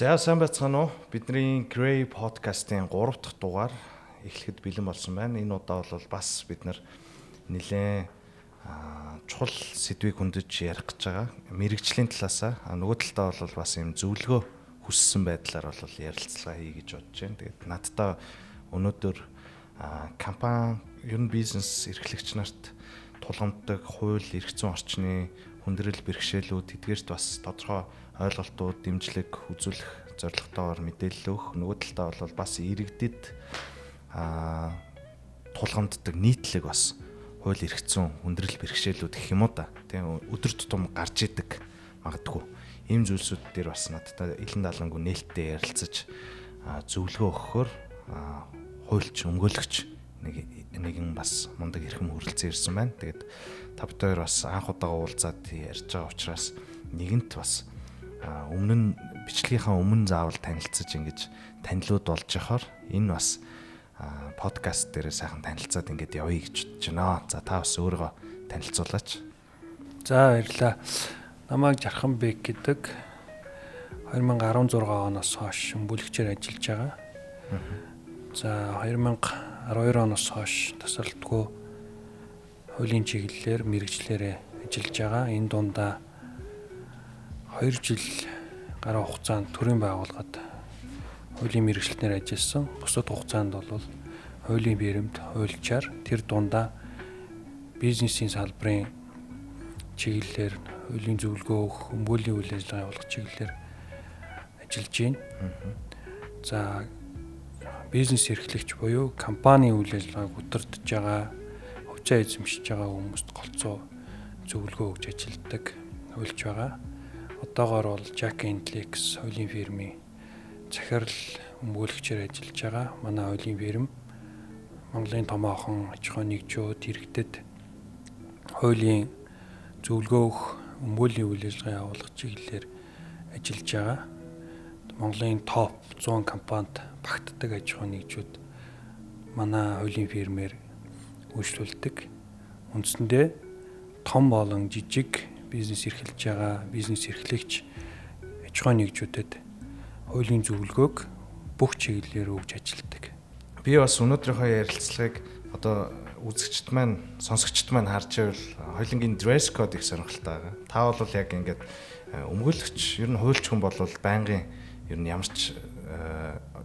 За, сайн байцгаана уу? Бидний Grey podcast-ийн 3 дахь дугаар эхлэхэд бэлэн болсон байна. Энэ удаа бол бас бид нар нэлээд чухал сэдвийг хөндөж ярих гэж байгаа. Мэргэжлийн талаасаа, нөгөө талдаа бол бас юм зөвлөгөө хүссэн байдлаар бол ярилцлага хий гэж бодож байна. Тэгээд надтай өнөөдөр компани, ер нь бизнес эрхлэгч нарт тулгамддаг хууль, эрх зүйн орчны хүндрэл бэрхшээлүүд, тэдгээрт бас тодорхой ойлголтууд, дэмжлэг үзүүлэх зорилготойгоор мэдээлэл өгөх. Нөгөө талдаа бол бас иргэдэд тулгамддаг нийтлэг бас хууль, эрх зүйн хүндрэл бэрхшээлүүд гэх юм уу да. Тийм, өдөр тутам гарч идэг магадгүй. Ийм зүйлсүүд дээр бас надтай илэн далангүй нээлттэй ярилцаж зөвлөгөө өгөхөөр хуульч, өмгөөлөгч нэгэн бас мундаг эрхэм хүрэлцэн ирсэн байна. Тэгээд та бид хоёр бас анх удаага уулзаад ярьж байгаа учраас нэгэнт бас өмнө нь бичлэгийнхаа өмнө заавал танилцаж ингэж танилуд болж яхаар энэ бас подкаст дээр сайхан танилцаад ингэж явъя гэж бодож байна. За, та бас өөрийгөө танилцуулаач. За, баярлалаа. Намайг Жархан Бек гэдэг, 2016 оноос хойш өмгөөлөгчөөр ажиллаж байгаа. За, 2012 оноос хойш тасралтгүй хуулийн чиглэлээр мэргэжлээрээ ажиллаж байгаа. Энэ дундаа 2 жил гаруй хугацаанд төрийн байгууллагад хуулийн мэргэжилтнээр ажилласан. Бусад хугацаанд бол хуулийн фирмд хуульчаар, тэр дундаа бизнесийн салбарын чиглэлээр хуулийн зөвлөгөө өгөх, өмгөөлийн үйл ажиллагаа явуулах чиглэлээр ажиллаж байна. За, бизнес эрхлэгч буюу компани үйл ажиллагааг удирдах байгаа, хувьцаа эзэмшиж байгаа хүмүүст голцоо зөвлөгөө өгч ажилладаг хуульч байгаа. Одоогоор бол Jack Lex хуулийн фирмийн захирал, өмгөөлөгчөөр ажиллаж байгаа. Манай хуулийн фирм Монголын томоохон аж ахуйн нэгжүүд, иргэдэд хуулийн зөвлөгөө өгөх, өмгөөлийн үйл ажиллагаа явуулах чиглэлээр ажиллаж байгаа. Монголын топ 100 компанид багтдаг аж ахуйн нэгжүүд манай хуулийн фирмээр үйлчлүүлдэг. Үндсэндээ том болон жижиг бизнес эрхэлж байгаа бизнес эрхлэгч, аж ахуйн нэгжүүдэд хуулийн зөвлөгөөг бүх чиглэлээр өгж ажилладаг. Би бас өнөөдрийнхөө ярилцлагыг одоо үзэгчд маань, сонсогчд маань харж байвал хоёулангийн dress code их сонирхолтой байгаа. Та бол яг ингээд өмгөөлөгч, ер нь хуульч хүн бол байнгын ер нь ямар ч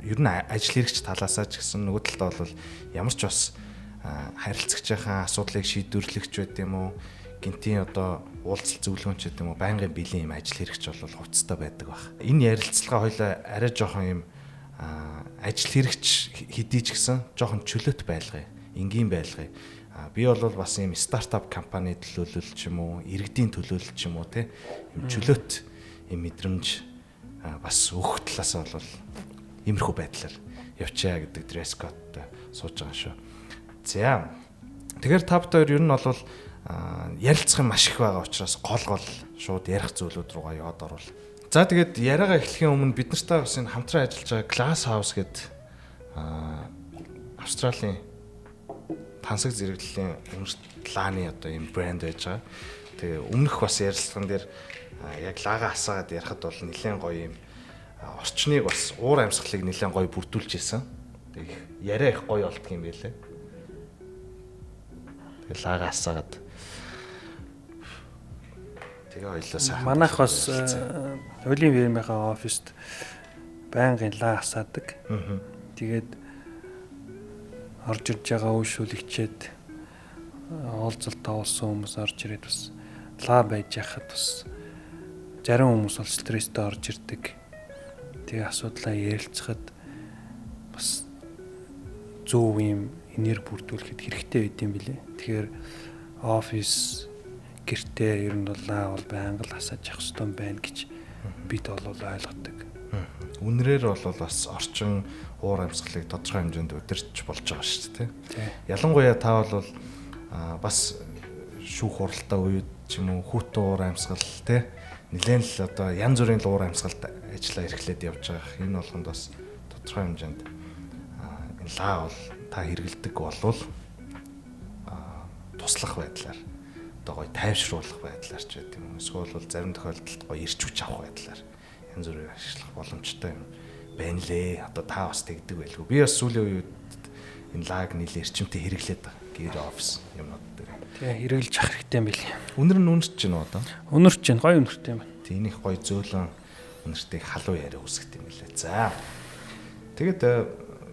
ер нь ажил хэрэгч талаасаа ч гэсэн, нөгөө талдаа бол ямар ч бас харилцагчийнхаа асуудлыг шийдвэрлэгч байд юм уу, гэнэтийн одоо уулзалт зөвлөгөөн ч гэдэг юм уу, байнгын бэлэн юм ажил хэрэгч бол хувцастай байдаг байх. Энэ ярилцлага хоёлаа арай жоохон юм ажил хэрэгч хэдий ч гэсэн жоохон чөлөөт байлгая, энгийн байлгая. Би бол бас юм стартап компани төлөөлөл ч юм уу, иргэдийн төлөөлөл ч юм уу, те, юм чөлөөт юм мэдрэмж бас өгөх талаасаа бол иймэрхүү байдлаар явчаа гэдэг dress code-той сууж байгаа шүү. За. Тэгэхээр та бид хоёр ер нь бол ярилцах юм маш их байгаа учраас гол гол шууд ярих зүйлүүд руугаа яваад орвол. За, тэгээд яриагаа эхлэхийн өмнө бид нартай бас энэ хамтран ажиллаж байгаа Glass House гэдэг Австралийн тансаг зэрэглэлийн үнэрт лааны одоо юм брэнд байж байгаа. Тэгээ өмнөх бас ярилцлаган дээр яг лаага асаагаад ярихад бол нэлээд гоё юм орчныг, бас уур амьсгалыг нэлээд гоё бүрдүүлж ирсэн. Тэгээ яриа их гоё болдго юм байлээ. Тэгээ лаага асаагаад тэгээ хоёлоо сайхан. Манайх бас хуулийн фирмийнхаа оффист байнгын лаа асаадаг. Тэгээд орж ирж байгаа үйлчлүүлэгчид, уулзалт тоолсон хүмүүс орж ирээд бас лаа байж яхад бас зарим хүмүүс бол стресстэй орж ирдэг. Тэгээ асуудлаа ярилцахад бас зөв юм энерги бүрдүүлэхэд хэрэгтэй байд юм билээ. Тэгэхээр офис, гэртээ ер нь бол лаа бол байнга л асааж явах хэрэгтэй байна гэж бид бол ойлгодог. Үнрээр бол бас орчин, уур амьсгалыг тодорхой хэмжээнд удирч болж байгаа шүү дээ. Ялангуяа та бол бас шүүх хуралтай үед ч юм уу, хүйтэн уур амьсгал, те, нэлээд л одоо янз бүрийн уур амьсгалд ажиллаа эрхлээд явж байгаа. Энэ болгонд бас тодорхой хэмжээнд энэ лаа бол та хэрэгэлдэг болвол туслах байдлаар, одоо гоё тайвшруулах байдлаар ч байд юм. Эсвэл бол зарим тохиолдолд гоё эрч хүч авах байдлаар янз бүрээр ашиглах боломжтой юм байна лээ. Одоо та бас тэгдэг байлгүй. Би бас сүүлийн үед энэ лаг нийлээ эрчимтэй хэрэглээд байгаа. Гэр офис юмнууд дээр. Тэгээ хэрэглэж ах хэрэгтэй юм билий. Үнэр нь үнэрч чинь одоо. Үнэрч чинь гоё үнэртэй юм байна. Тийм их гоё зөөлөн үнэртэй халуун яриа үсгэх юм билээ. За. Тэгэд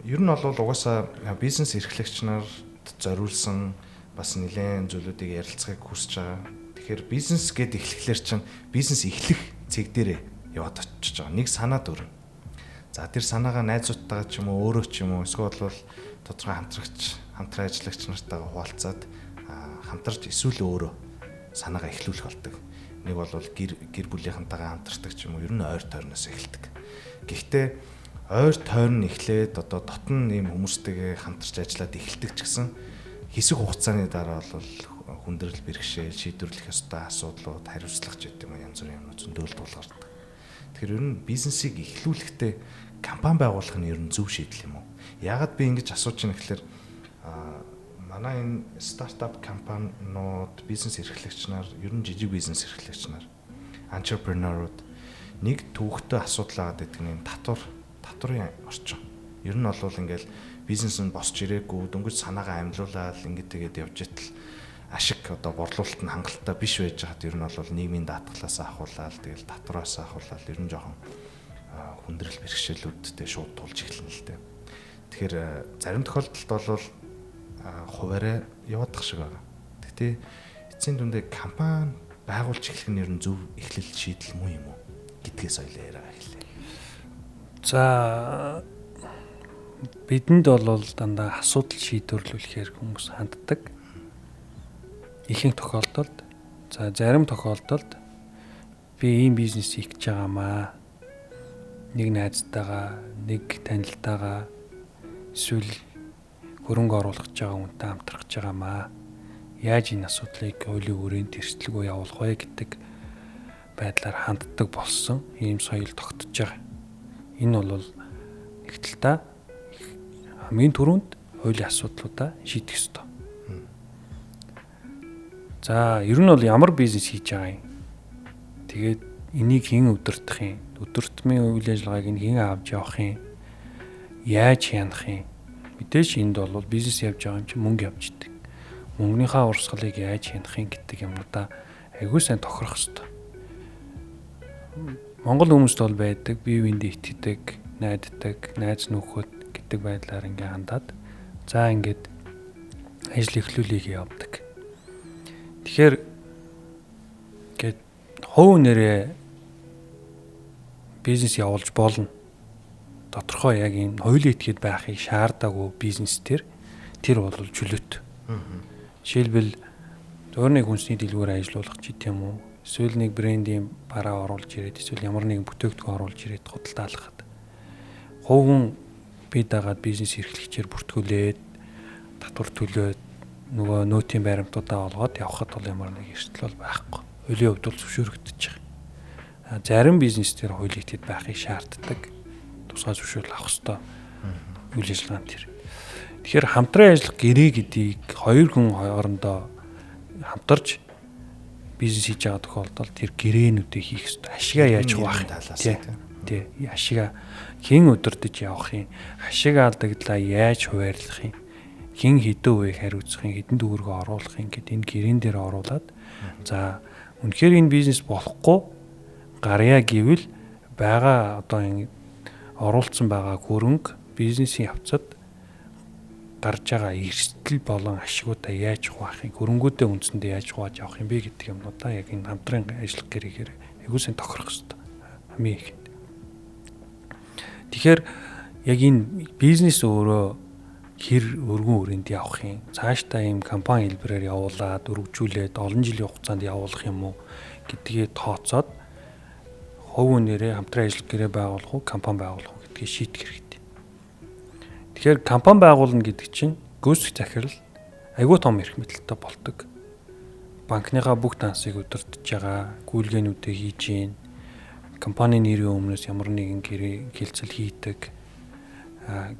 ер нь бол угаасаа бизнес эрхлэгч нарт зориулсан бас нэлээд зүйлүүдийг ярилцахыг хүсэж байгаа. Тэгэхээр бизнес гэд эхлэхлээр чинь бизнес эхлэх цэг дээрээ яваад очиж байгаа. Нэг санаа дүрнэ. За тэр санаагаа найзуудтайгаа ч юм уу өөрөө ч юм уу эсвэл бол тодорхой хамтрагч, хамтран ажиллагч нартайгаа хуваалцаад хамтарч эсвэл өөрөө санаагаа эхлүүлэх болдог. Нэг бол гэр бүлийнхэнтэйгээ хамтардаг ч юм уу ер нь ойр тойрноос эхэлдэг. Гэхдээ ойр тойрон эхлээд одоо дотн ийм хүмүүстэйгээ хамтарч ажиллаад эхэлдэг ч гэсэн хэсэг хугацааны дараа бол хүндрэл бэрхшээл, шийдвэрлэх ёстой асуудлууд, хариуцлага ч гэдэг юм уу янз бүрийн юмнууд зөндөөл тулгардаг. Тэгэхээр ер нь бизнесийг эхлүүлэхдээ компани байгуулах нь ер нь зөв шийдэл юм уу? Яагаад би ингэж асууж байна гэхээр манай энэ стартап компаниуд, бизнес эрхлэгч нар, ер нь жижиг бизнес эрхлэгч нар, entrepreneur-ууд нэг төвөгтэй асуудал аваад байдаг нь татварын орчин. Ер нь бол ингээл бизнес нь босч ирээгүй, дөнгөж санаагаа амьлуулаад ингээд тэгээд явж итэл ашиг одоо борлуулалт нь хангалттай биш байж байхад ер нь бол нийгмийн даатгалаас ахуулаад тэгэл татвараас ахуулаад ер нь жоохон хүндрэл бэрхшээлүүдтэй шууд тулж эхэлнэ л дээ. Тэгэхээр зарим тохиолдолд бол хуваараа яваадах шиг байгаа. Гэхдээ эцсийн дүндээ компани байгуулж эхлэх нь ер нь зөв эхлэл шийдэл муу юм уу гэдгээс ойлоо яриа эхэллээ. За бидэнд бол дандаа асуудал шийдвэрлүүлэхээр хүмүүс ханддаг. Ихэнх тохиолдолд за зарим тохиолдолд би ийм бизнес хийх гэж байгаамаа. Нэг найзтайгаа, нэг танилтайгаа эсвэл хөрөнгө оруулах гэж байгаа хүнтэй хамтрах гэж байгаамаа. Яаж энэ асуудлыг хуулийн хүрээнд эрсдэлгүй явуулах вэ гэдэг байдлаар ханддаг болсон ийм соёл тогтож байгаа. Энэ бол нэг талдаа хамгийн түрүүнд хуулийн асуудлуудаа шийдэх ёстой. За ер нь бол ямар бизнес хийж байгаа юм? Тэгээд энийг хэн удирдах юм? Удирдмын үйл ажиллагааг нь хэн авч явах юм? Яаж хянах юм? Мэдээж энд бол бизнес явж байгаа юм чинь мөнгө явж идэг. Мөнгөнийхөө урсгалыг яаж хянах юм гэдэг юмнуудаа айгүй сайн тохирох ёстой. Монгол хүмүүст бол байдаг, бие биендээ итгэдэг, найддаг, найз нөхөд гэдэг байдлаар ингээ хандаад за ингээд ажил эхлүүлэх явдаг. Тэгэхээр ингээд хувь нэрээ бизнес явуулж болно. Тодорхой яг энэ хуулийн этгээд байхыг шаардаагүй бизнес төр тэр бол чөлөөт. Жишээлбэл өөр нэг хүнсний дэлгүүр ажиллуулах ч гэдэм үү. Эсвэл нэг брендийн бараа оруулж ирээд эсвэл ямар нэгэн бүтээгдэхүүн оруулж ирээд худалдаалгахад хувь хүн бие дагаад бизнес эрхлэгчээр бүртгүүлээд татвар төлөөд нөгөө нөөтийн баримтуудаа олгоод явхад бол ямар нэг эрсдэл бол байхгүй. Хуулийн хувьд бол зөвшөөрөгдөж байгаа. Зарим бизнес дээр хуулийн этгээд байхыг шаарддаг. Тусгай зөвшөөрөл авах ёстой үйл ажиллагаан тэр. Тэгэхээр хамтран ажиллах гэрээ гэдгийг хоёр хүн хоорондоо хамтарч бизнес хийж байгаа тохиолдолд тэр гэрээнүүдийг хийх ёстой. Ашигаа яаж хуваах юм? Тий. Ашигаа хэн удирдах явах юм? Ашиг алдагдлаа яаж хуваарлах юм? Хэн хэдэн үеийг хариуцах юм, хэдэн төгрөгөө оруулах юм гэд энэ гэрэн дээр оруулаад за үнэхээр энэ бизнес болохгүй гарья гэвэл байгаа одоо энэ оруулсан байгаа хөрөнгө бизнесийн явцад гарч байгаа эрсдэл болон ашигуудаа яаж хуваах юм, хөрөнгүүдээ үндсэндээ яаж хувааж явах юм бэ гэдэг юмнуудаа яг энэ хамтран ажиллах гэрээгээр айгуу сайн тохирох хэрэгтэй. Хамгийн ихэнд. Тэгэхээр яг энэ бизнес өөрөө хэр өргөн өрөөнд явах юм, цаашдаа ийм компани хэлбэрээр явуулаад өргөжүүлээд олон жилийн хугацаанд явуулах юм уу гэдгээ тооцоод хувь хүнээрээ хамтран ажиллах гэрээ байгуулах уу, компани байгуулах уу гэдгийг шийдэх хэрэгтэй. Тэгэхээр компани байгуулна гэдэг чинь гүйцэтгэх захирал айгүй том эрх мэдэлтэй болдог. Банкныхаа бүх дансыг удирдах байгаа, гүйлгээнүүдээ хийж гин, компани нэрийн өмнөөс ямар нэгэн гэрээ хилцэл хийдэг,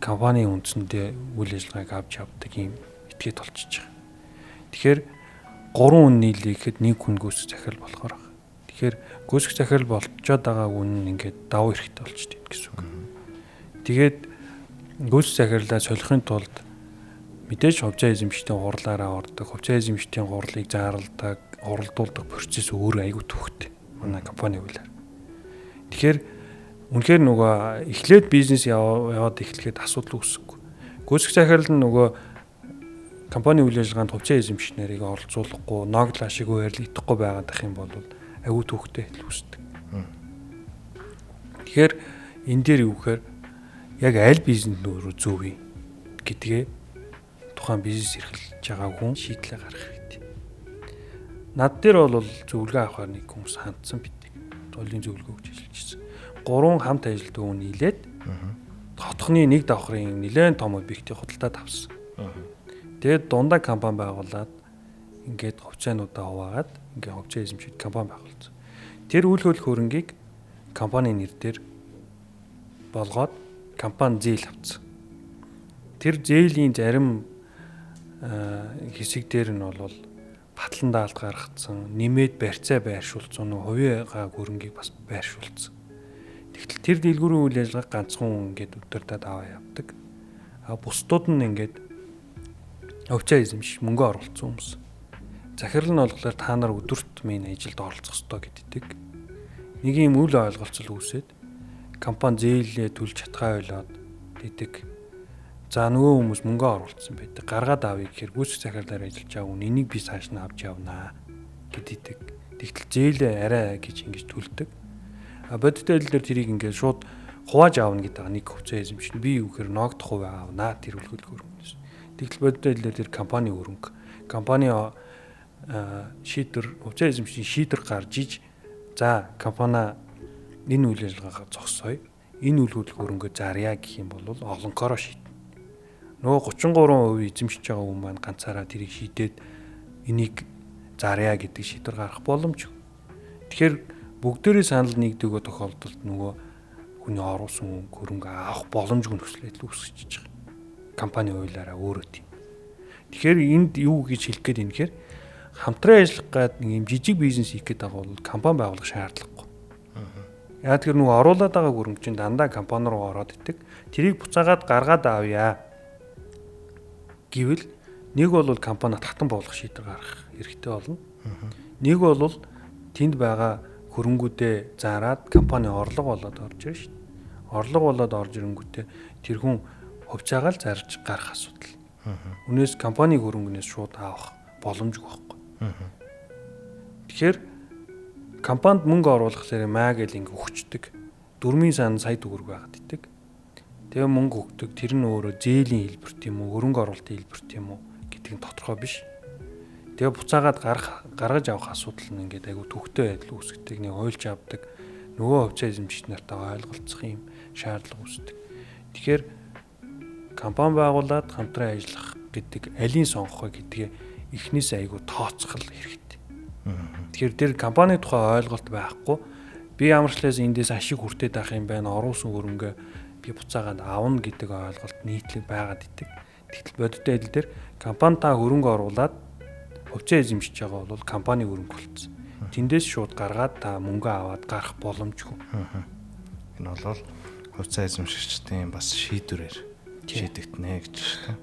компани үндсэндээ үйл ажиллагааг авч явдаг юм этгээд болчихж байгаа. Тэгэхээр 3 хүн нийлэхэд нэг хүн гүйцэтгэх захирал болохоор байна. Тэгэхээр гүйцэтгэх захирал болчоод байгаа үн нь ингээд давуу эрхтэй болчихдээ гэсэн үг. Тэгээд гүйцэтгэх захирлаа солихын тулд мэдээж хувьцаа эзэмшигчдийн хурлаараа ордог, хувьцаа эзэмшигчдийн хурлыг заарладаг, хуралдуулдаг процесс өөр аягүй төвхтэй. Манай компани хуулиар. Тэгэхээр үнэхээр нөгөө эхлээд бизнес яваад эхлэхэд асуудал үүсэхгүй. Гүйцэтгэх захирал нь нөгөө компани үйл ажиллагаанд хувьцаа эзэмшигч нарыг оролцуулахгүй, ногдол ашиг байрлал идэхгүй байгаад ах юм бол аягүй төвхтэй л үүсдэг. Тэгэхээр энэ дээр юу гэхээр яг аль бизнес нь өөрөө зөв юм гэдгээ тухайн бизнес эрхэлж байгаа хүн шийдлээ гаргах хэрэгтэй. Над дээр бол зөвлөгөө авахар нэг хүмүүс хандсан бидэг. Туйлын зөвлөгөө өгч ажиллаж ирсэн. 3 хамт ажилтдаг хүн нийлээд хотхны нэг давхрын нэлээд том объектыг худалдаад авсан. Тэгээд дундаа компани байгуулад ингээд хувьцаануудаа хуваагаад ингээд хувьцаа эзэмшиж компани байгуулсан. Тэр үйл хөдлөх хөрөнгийг компани нэр дээр болгоод компани зээл авсан. Тэр зээлийн зарим хэсэг дээр нь бол батлан даалт гаргацсан, нэмээд барьцаа байршуулсан, нөгөө хувийн хөрөнгийг бас байршуулсан. Тэгтэл тэр дэлгүүрийн үйл ажиллагааг ганцхан хүн ингээд удирдаад аваа явдаг. А бусдууд нь ингээд хувьцаа эзэмш мөнгө оруулсан хүмүүс. Захирал нь болохоор та нар өдөрт минь ажилд оролцох ёстой гэддэг. Нэг юм үл ойлголцол үүсээд компани зээлээ төлж чадхаа ойлоод гэдэг. За нөгөө хүмүүс мөнгө оруулсан байдаг. Гаргаад авъя гэхээр гүйцэтгэх захирлаар ажиллаж байгаа хүн энийг би цааш нь авч явнаа гэддэг. Тэгтэл зээлээ арай гэж ингэж төлдөг. А бодит байдал дээр тэрийг ингээд шууд хувааж авна гэдэг нэг хувьцаа эзэмшин. Би юу гэхээр ногдох хувь авнаа тэр үлгэл хөрөнгөнөөс. Тэгтэл бодит байдал дээр тэр компани хөрөнгө, компани шийдвэр, хувьцаа эзэмшин шийдвэр гарч иж за компани энэ үйл ажиллагаагаа зогсооё. Энэ үйл хөдлөх хөрөнгөө зарья гэх юм бол олонкороо шийднэ. Нөгөө 33% эзэмшиж байгаа хүн маань ганцаараа тэрийг шийдээд энийг зарья гэдэг шийдвэр гаргах боломжгүй. Тэгэхээр бүгдээрээ санал нэгдэгөө тохиолдолд нөгөө хүний оруулсан хөрөнгө авах боломжгүй нөхцөл байдал үүсгэж байгаа. Компани хуулиараа өөрөө тийм. Тэгэхээр энд юу гэж хэлэх гээд юм гэхээр хамтран ажиллах гээд нэг юм жижиг бизнес хийх гээд байгаа бол компани байгуулах шаардлагагүй. Яг тэр нөгөө оруулаад байгаа хөрөнгө чинь дандаа компани руу ороод идэг. Тэрийг буцаагаад гаргаад авъя гэвэл нэг бол компани татан буулгах шийдвэр гаргах хэрэгтэй болно. Нэг бол тэнд байгаа хөрөнгүүдээ зараад компани орлого болоод орж ирнэ шүү дээ. Орлого болоод орж ирэнгүүтээ тэр хүн хувьцаагаа л зарж гарах асуудал. Үнээс компани хөрөнгөнөөс шууд авах боломжгүй байхгүй. Тэгэхээр компанид мөнгө оруулахлаар маа гэл ингээ өгчдөг. 4 сан сая төгрөг байгаад идэг. Тэгээ мөнгө өгдөг. Тэр нь өөрөө зээлийн хэлбэрт юм уу, хөрөнгө оруулалтын хэлбэрт юм уу гэдэг нь тодорхой биш. Тэгээ буцаагаад гаргаж авах асуудал нь ингээд айгүй төвхтэй байдал үүсгдэг. Нэг ойлж авдаг. Нөгөө хувьцаа эзэмшигч нартайгаа ойлголцох юм шаардлага үүсдэг. Тэгэхээр компани байгуулад хамтран ажиллах гэдэг алийн сонгох вэ гэдгээ эхнээс айгүй тооцох хэрэгтэй. Тэгэхээр тэр компани тухай ойлголт байхгүй би ямарчлаас эндээс ашиг хүртээд авах юм байна, оруулсан хөрөнгөө би буцаагаад авна гэдэг ойлголт нийтлэг байгаад идэг. Тэгтэл бодит байдал дээр компани та хөрөнгө оруулаад хувьцаа эзэмшиж байгаа бол компани хөрөнгө болцсон. Тэндээс шууд гаргаад та мөнгө аваад гарах боломжгүй. Энэ бол хувьцаа эзэмшигчдийн бас шийдвэрээр шийдэгдэнэ гэж байна.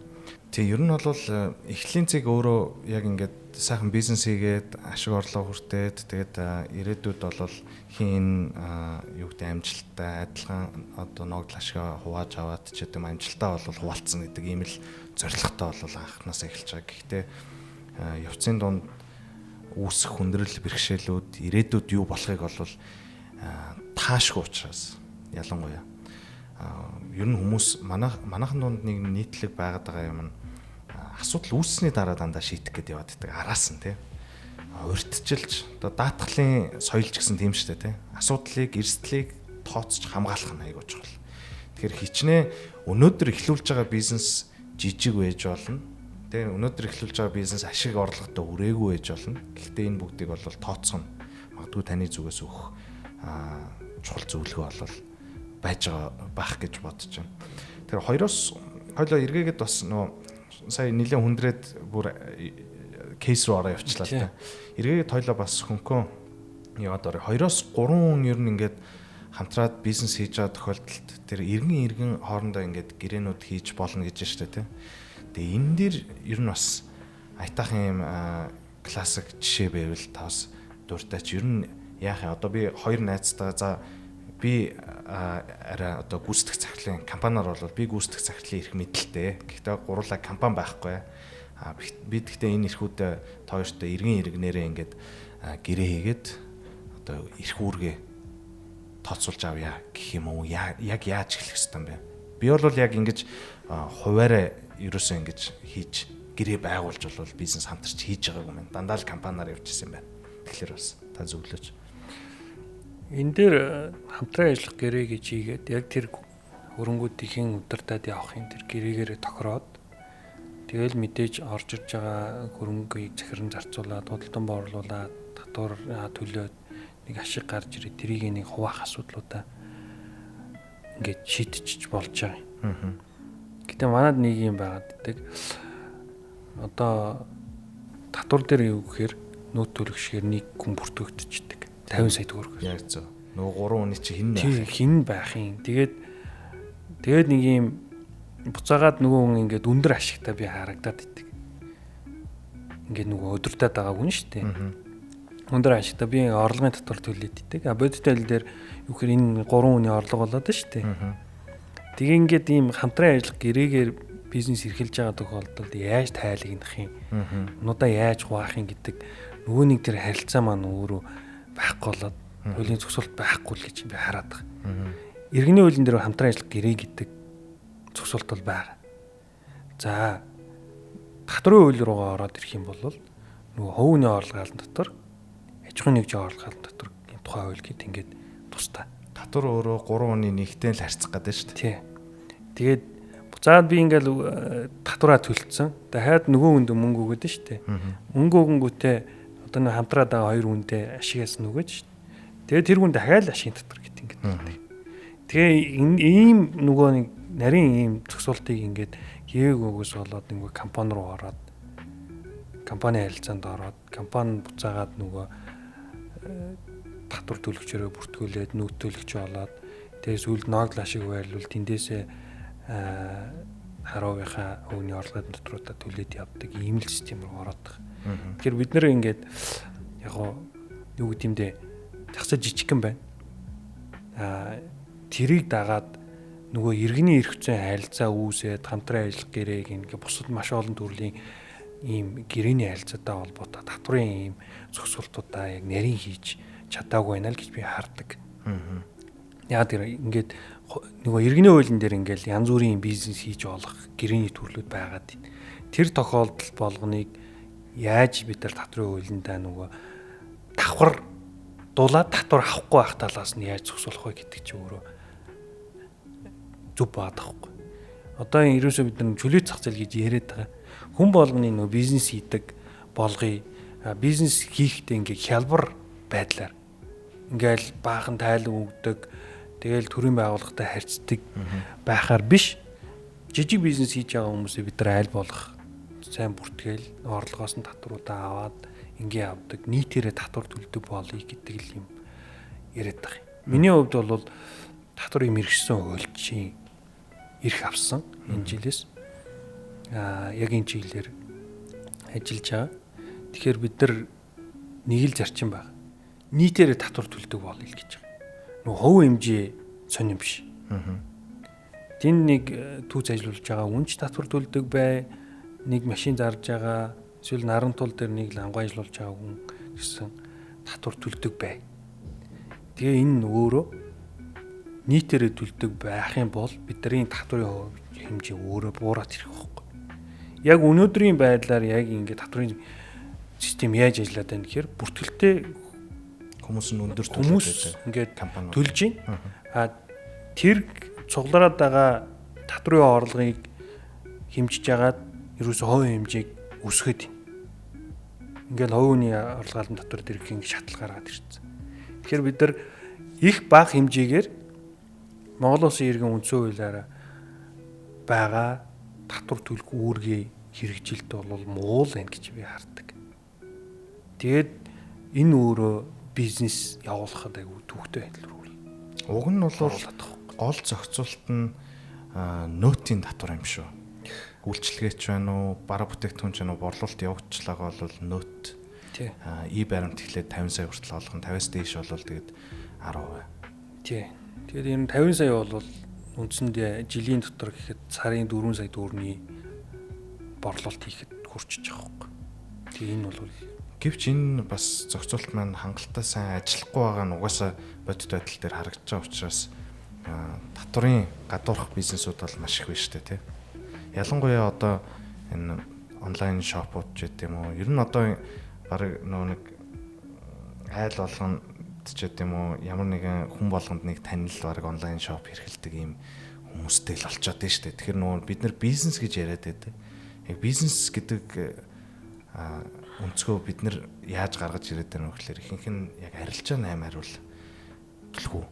Тэг ер нь бол эхлэлийн цэг өөрөө яг ингээд сайхан бизнес хийгээд ашиг орлого хүртээд тэгээд ирээдүйд бол хин энэ юу гэдэг амжилттай адилхан одоо ногдол ашгаа хувааж аваад ч гэдэг юм амжилтаа бол хуваалцсан гэдэг ийм л зорилготой бол анхнаасаа эхэлж байгаа. Гэхдээ явцын дунд үүсэх хүндрэл бэрхшээлүүд ирээдүйд юу болохыг бол таашгүй учраас ялангуяа ер нь хүмүүс манайхан дунд нэг нийтлэг байгаад байгаа юм нь асуудал үүссэний дараа дандаа шийдэх гээд яваад байдаг араас нь тий урьдчилж одоо даатгалын соёл ч гэсэн тийм шүү дээ тий асуудлыг эрсдлийг тооцож хамгаалах нь айгүй чухал. Тэгэхээр хичнээн өнөөдөр эхлүүлж байгаа бизнес жижиг байж болно. Тэ өнөөдөр эхлүүлж байгаа бизнес ашиг орлоготой хүрээгүй байж болно. Гэхдээ энэ бүгдийг бол тооцох нь магадгүй таны зүгээс өгөх чухал зөвлөгөө бол байж байгаа байх гэж бодож байна. Тэгэхээр хоёроос хоёлоо эргээгээд бас нөгөө сая нэлээд хүндрээд бүр кейс руу ороо явчлаа л та. Эргээгээд хоёлоо бас хөнкөн Яваад орё. 2-оос 3 хүн ер нь ингээд хамтраад бизнес хийж байгаа тохиолдолд тэр иргэн хоорондоо ингээд гэрээнүүд хийж болно гэж байна шүү дээ, тий. Тэгээ энэ дээр ер нь бас аятайхан юм классик жишээ байвал та бас дуртайч. Ер нь яах юм? Одоо би хоёр найзтайгаа за би арай одоо гүйцэтгэх захирлын компаниар бол би гүйцэтгэх захирлын эрх мэдэлтэй. Гэхдээ гурлаа компани байхгүй. А би тэгтээ энэ эрхүүдээ та хоёртой иргэн иргэнээрээ ингээд гэрээ хийгээд одоо эрх үүргээ тооцоолж авъя гэх юм уу? Яг яаж эхлэх ёстой юм бэ? Би бол яг ингэж хуваараа ерөөсөө ингэж хийж гэрээ байгуулж бол бизнес хамтарч хийж байгаагүй юм байна. Дандаа л компаниар явж ирсэн юм байна. Тэгэхээр бас та зөвлөөч. Энэ дээр хамтран ажиллах гэрээ гэж хийгээд яг тэр хөрөнгүүдийн удирдаад явахын тэр гэрээгээрээ тохироод тэгэл мэдээж орж ирж байгаа хөрөнгийг захиран зарцуулаад, худалдан боорлуулад, татвар төлөөд нэг ашиг гарч ирээ, тэрийг нэг хуваах асуудлуудаа ингээд шийдчихэж болж байгаа юм. Гэтэ манад нэг юм байгаад идэг. Одоо татвар дээр юу гэхээр нүүт төлөгчгээр нэг хүн бүртгэгдчихдэг. 50 сая төгрөг. Яг зөв. Нөгөө 3 хүний чи хэн байх? Хэн байх юм. Тэгээд нэг юм буцаагаад нөгөө хүн ингээд өндөр ашигтай би харагдаад идэг. Ингээд нөгөө өдөртөд байгаа хүн шүү дээ. Өндөр ашигтай би орлогын татвар төлөөд идэг. А бодит айл дээр юу гэхээр энэ 3 хүний орлого болоод шүү дээ. Тэгээ ингээд ийм хамтран ажиллах гэрээгээр бизнес эрхэлж байгаа тохиолдолд яаж тайлагнах юм? Нудаа яаж хуваах юм гэдэг нөгөө нэг тэр харилцаа маань өөрөө байхгүй болоод хуулийн зохицуулалт байхгүй л гэж би хараад байгаа. Иргэний хуулийн дээр хамтран ажиллах гэрээ гэдэг зохицуулалт бол байгаа. За татварын хууль руугаа ороод ирэх юм бол нөгөө хувийн орлого алан дотор аж ахуйн нэгжийн орлого алан дотор энэ тухайн хууль гэд ингээд тустай. Татвар өөрөө 3 хүний нэгтэй л харьцах гэдэг шүү дээ. Тий. Тэгээд буцаад би ингээл татвараа төлцсөн. Дахиад нөгөө хүнд мөнгө өгөөд шүү дээ. Мөнгө өгөнгүүтээ одоо нэг хамтраад байгаа хоёр хүндээ ашигаас нөгөөж шүү дээ. Тэгээд тэр хүн дахиад ашигын татвар гэт ингээд төлдөг. Тэгээ ийм нөгөө нэг нарийн ийм зохицуултыг ингээд хийгээгүйгээс болоод нөгөө компани руу ороод компани харилцаанд ороод компани буцаагаад нөгөө татвар төлөгчөрөө бүртгүүлээд нүүт төлөгч болоод тэгээ сүүлд ногдол ашиг байрлуул тэндээсээ хараавынхаа өвний орлогын дотруудаа төлөөд явдаг ийм л систем рүү ороод байгаа. Тэгэхээр бид нэр ингээд яг юу гэдэг юм бэ? Зах зээл жижигхэн байна. Тэрийг дагаад нөгөө иргэний эрх зүйн харилцаа үүсээд хамтран ажиллах гэрээг ингээд бусад маш олон төрлийн ийм гэрээний харилцаатай холбоотой татварын ийм зохицуултуудаа яг нарийн хийж чадаагүй байна л гэж би хардаг. Яг тэр ингээд нөгөө иргэний хуулийн дээр ингээд янз бүрийн бизнес хийж болох гэрээний төрлүүд байгаад байна. Тэр тохиолдол болгоныг яаж бид нар татварын хуулиндаа нөгөө давхар дулаад татвар авахгүй байх талаас нь яаж зохицуулах вэ гэдэг чинь өөрөө зүв баад байхгүй. Одоо ерөөсөө бид нар чөлөөт зах зээл гэж яриад байгаа. Хүн болгоны нөгөө бизнес хийдэг болгоё. Бизнес хийхдээ ингээд хялбар байдлаар ингээл баахан тайлан өгдөг. Тэгэл төрийн байгууллагатай харьцдаг байхаар биш. Жижиг бизнес хийж байгаа хүмүүсээ бид нар айл болох сайн бүртгэл орлогоос нь татваруудаа аваад ингээ авдаг. Нийтээрээ татвар төлдөг болъё гэдэг л юм яриад байгаа юм. Миний хувьд бол татварын мэргэжсэн хуульчийн эрх авсан энэ жилээс яг энэ чиглэлээр ажиллаж байгаа. Тэгэхээр бид нар нэг л зарчим байна. Нийтээрээ татвар төлдөг болъё л гэж байгаа. Нөгөө хувь хэмжээ сонирн биш. Тэнд нэг түүц ажиллуулж байгаа хүн ч татвар төлдөг бай. Нэг машин зарж байгаа, эсвэл наран тул дээр нэг лангуй ажиллуулж байгаа хүн гэсэн татвар төлдөг бай. Тэгээ энэ нь өөрөө нийтээрээ төлдөг байх юм бол бидний татварын хэмжээ өөрөө буураад ирэх байхгүй. Яг өнөөдрийн байдлаар яг ингээд татварын систем яаж ажиллаад байна гэхээр бүртгэлтэй хүмүүс нь өндөр төлөж ингээд төлж байна. А тэр цуглараад байгаа татварын орлогыг хэмжиж хагаад ерөөсөө хувийн хэмжээг өсгöd байна. Ингээл хувийн орлого албан татвар дээр их ингэ шатал гаргаад ирсэн. Тэгэхээр бид нар их бага хэмжээгээр Монгол улсын иргэн үндсэн хуулиараа байгаа татвар төлөх үүргээ хэрэгжилт бол муу л байна гэж би хардаг. Тэгээд энэ өөрөө бизнес явуулахад айгүй төвхтэй байдал руу. Уг нь бол гол зохицуулалт нь нөөтийн татвар юм шүү. Үйлчилгээч байна уу, бараа бүтээгдэхүүн ч байна уу, борлуулалт явуулчлаагаа бол нөөт. Тий. И баримт эхлээд 50 сая хүртэл олгоно, 50-аас дээш бол тэгээд 10%. Тий. Тэгээд энэ 50 сая бол үндсэндээ жилийн дотор гэхэд сарын 4 сая төгрөгийн борлуулалт хийхэд хүрчиж байгаа байхгүй. Тэгээ энэ бол гэвч энэ бас зохицуулалт маань хангалттай сайн ажиллахгүй байгаа нь угаасаа бодит байдал дээр харагдаж байгаа учраас татварын гадуурх бизнесүүд бол маш их байна шүү дээ, тий. Ялангуяа одоо энэ онлайн шопууд ч гэдэм үү. Ер нь одоо бараг нөө нэг айл болгонд ч гэдэм үү, ямар нэгэн хүн болгонд нэг танил бараг онлайн шоп эрхэлдэг ийм хүмүүстэй л болчоод байна шүү дээ. Тэгэхээр нөгөө бид нар бизнес гэж яриад байдаг. Яг бизнес гэдэг өнцгөө бид нар яаж гаргаж ирээд байна вэ гэхээр ихэнх нь яг арилжаа 8 хариул төлхөө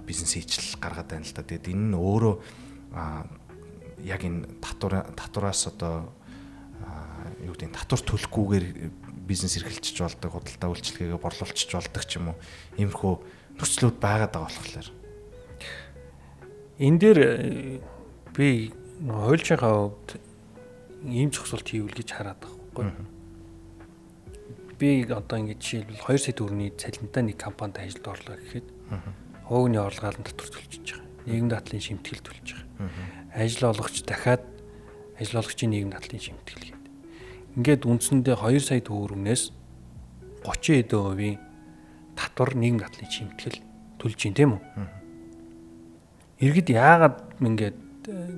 бизнес хийжил гаргаад байна л да. Тэгээд энэ нь өөрөө яг энэ татвараас одоо юу гэдэг нь татвар төлөхгүйгээр бизнес эрхэлчих болдог, худалдаа үйлчилгээгээ борлуулчих болдог ч юм уу. Иймэрхүү нөхцлүүд байгаад байгаа болохоор энэ дээр би хуульчийнхаа хувьд ийм зохицуулт хийвэл гэж хараад байгаа байхгүй. Би одоо ингэж жишээлбэл 2 сая төгрөгийн цалинтай нэг компанид ажилд орлоо гэхэд хуугны орлого албан татвар төлчихөж байгаа. Нийгэм даатгалын шимтгэл төлж байгаа. Ажил олгогч дахиад ажил олгогчийн нийгэм даатгалын шимтгэл гэдэг. Ингээд үндсэндээ 2 сая төгрөгнөөс 30 хэдэн хувийн татвар нийгэм даатгалын шимтгэл төлж юм тийм үү? Иргэд яагаад ингээд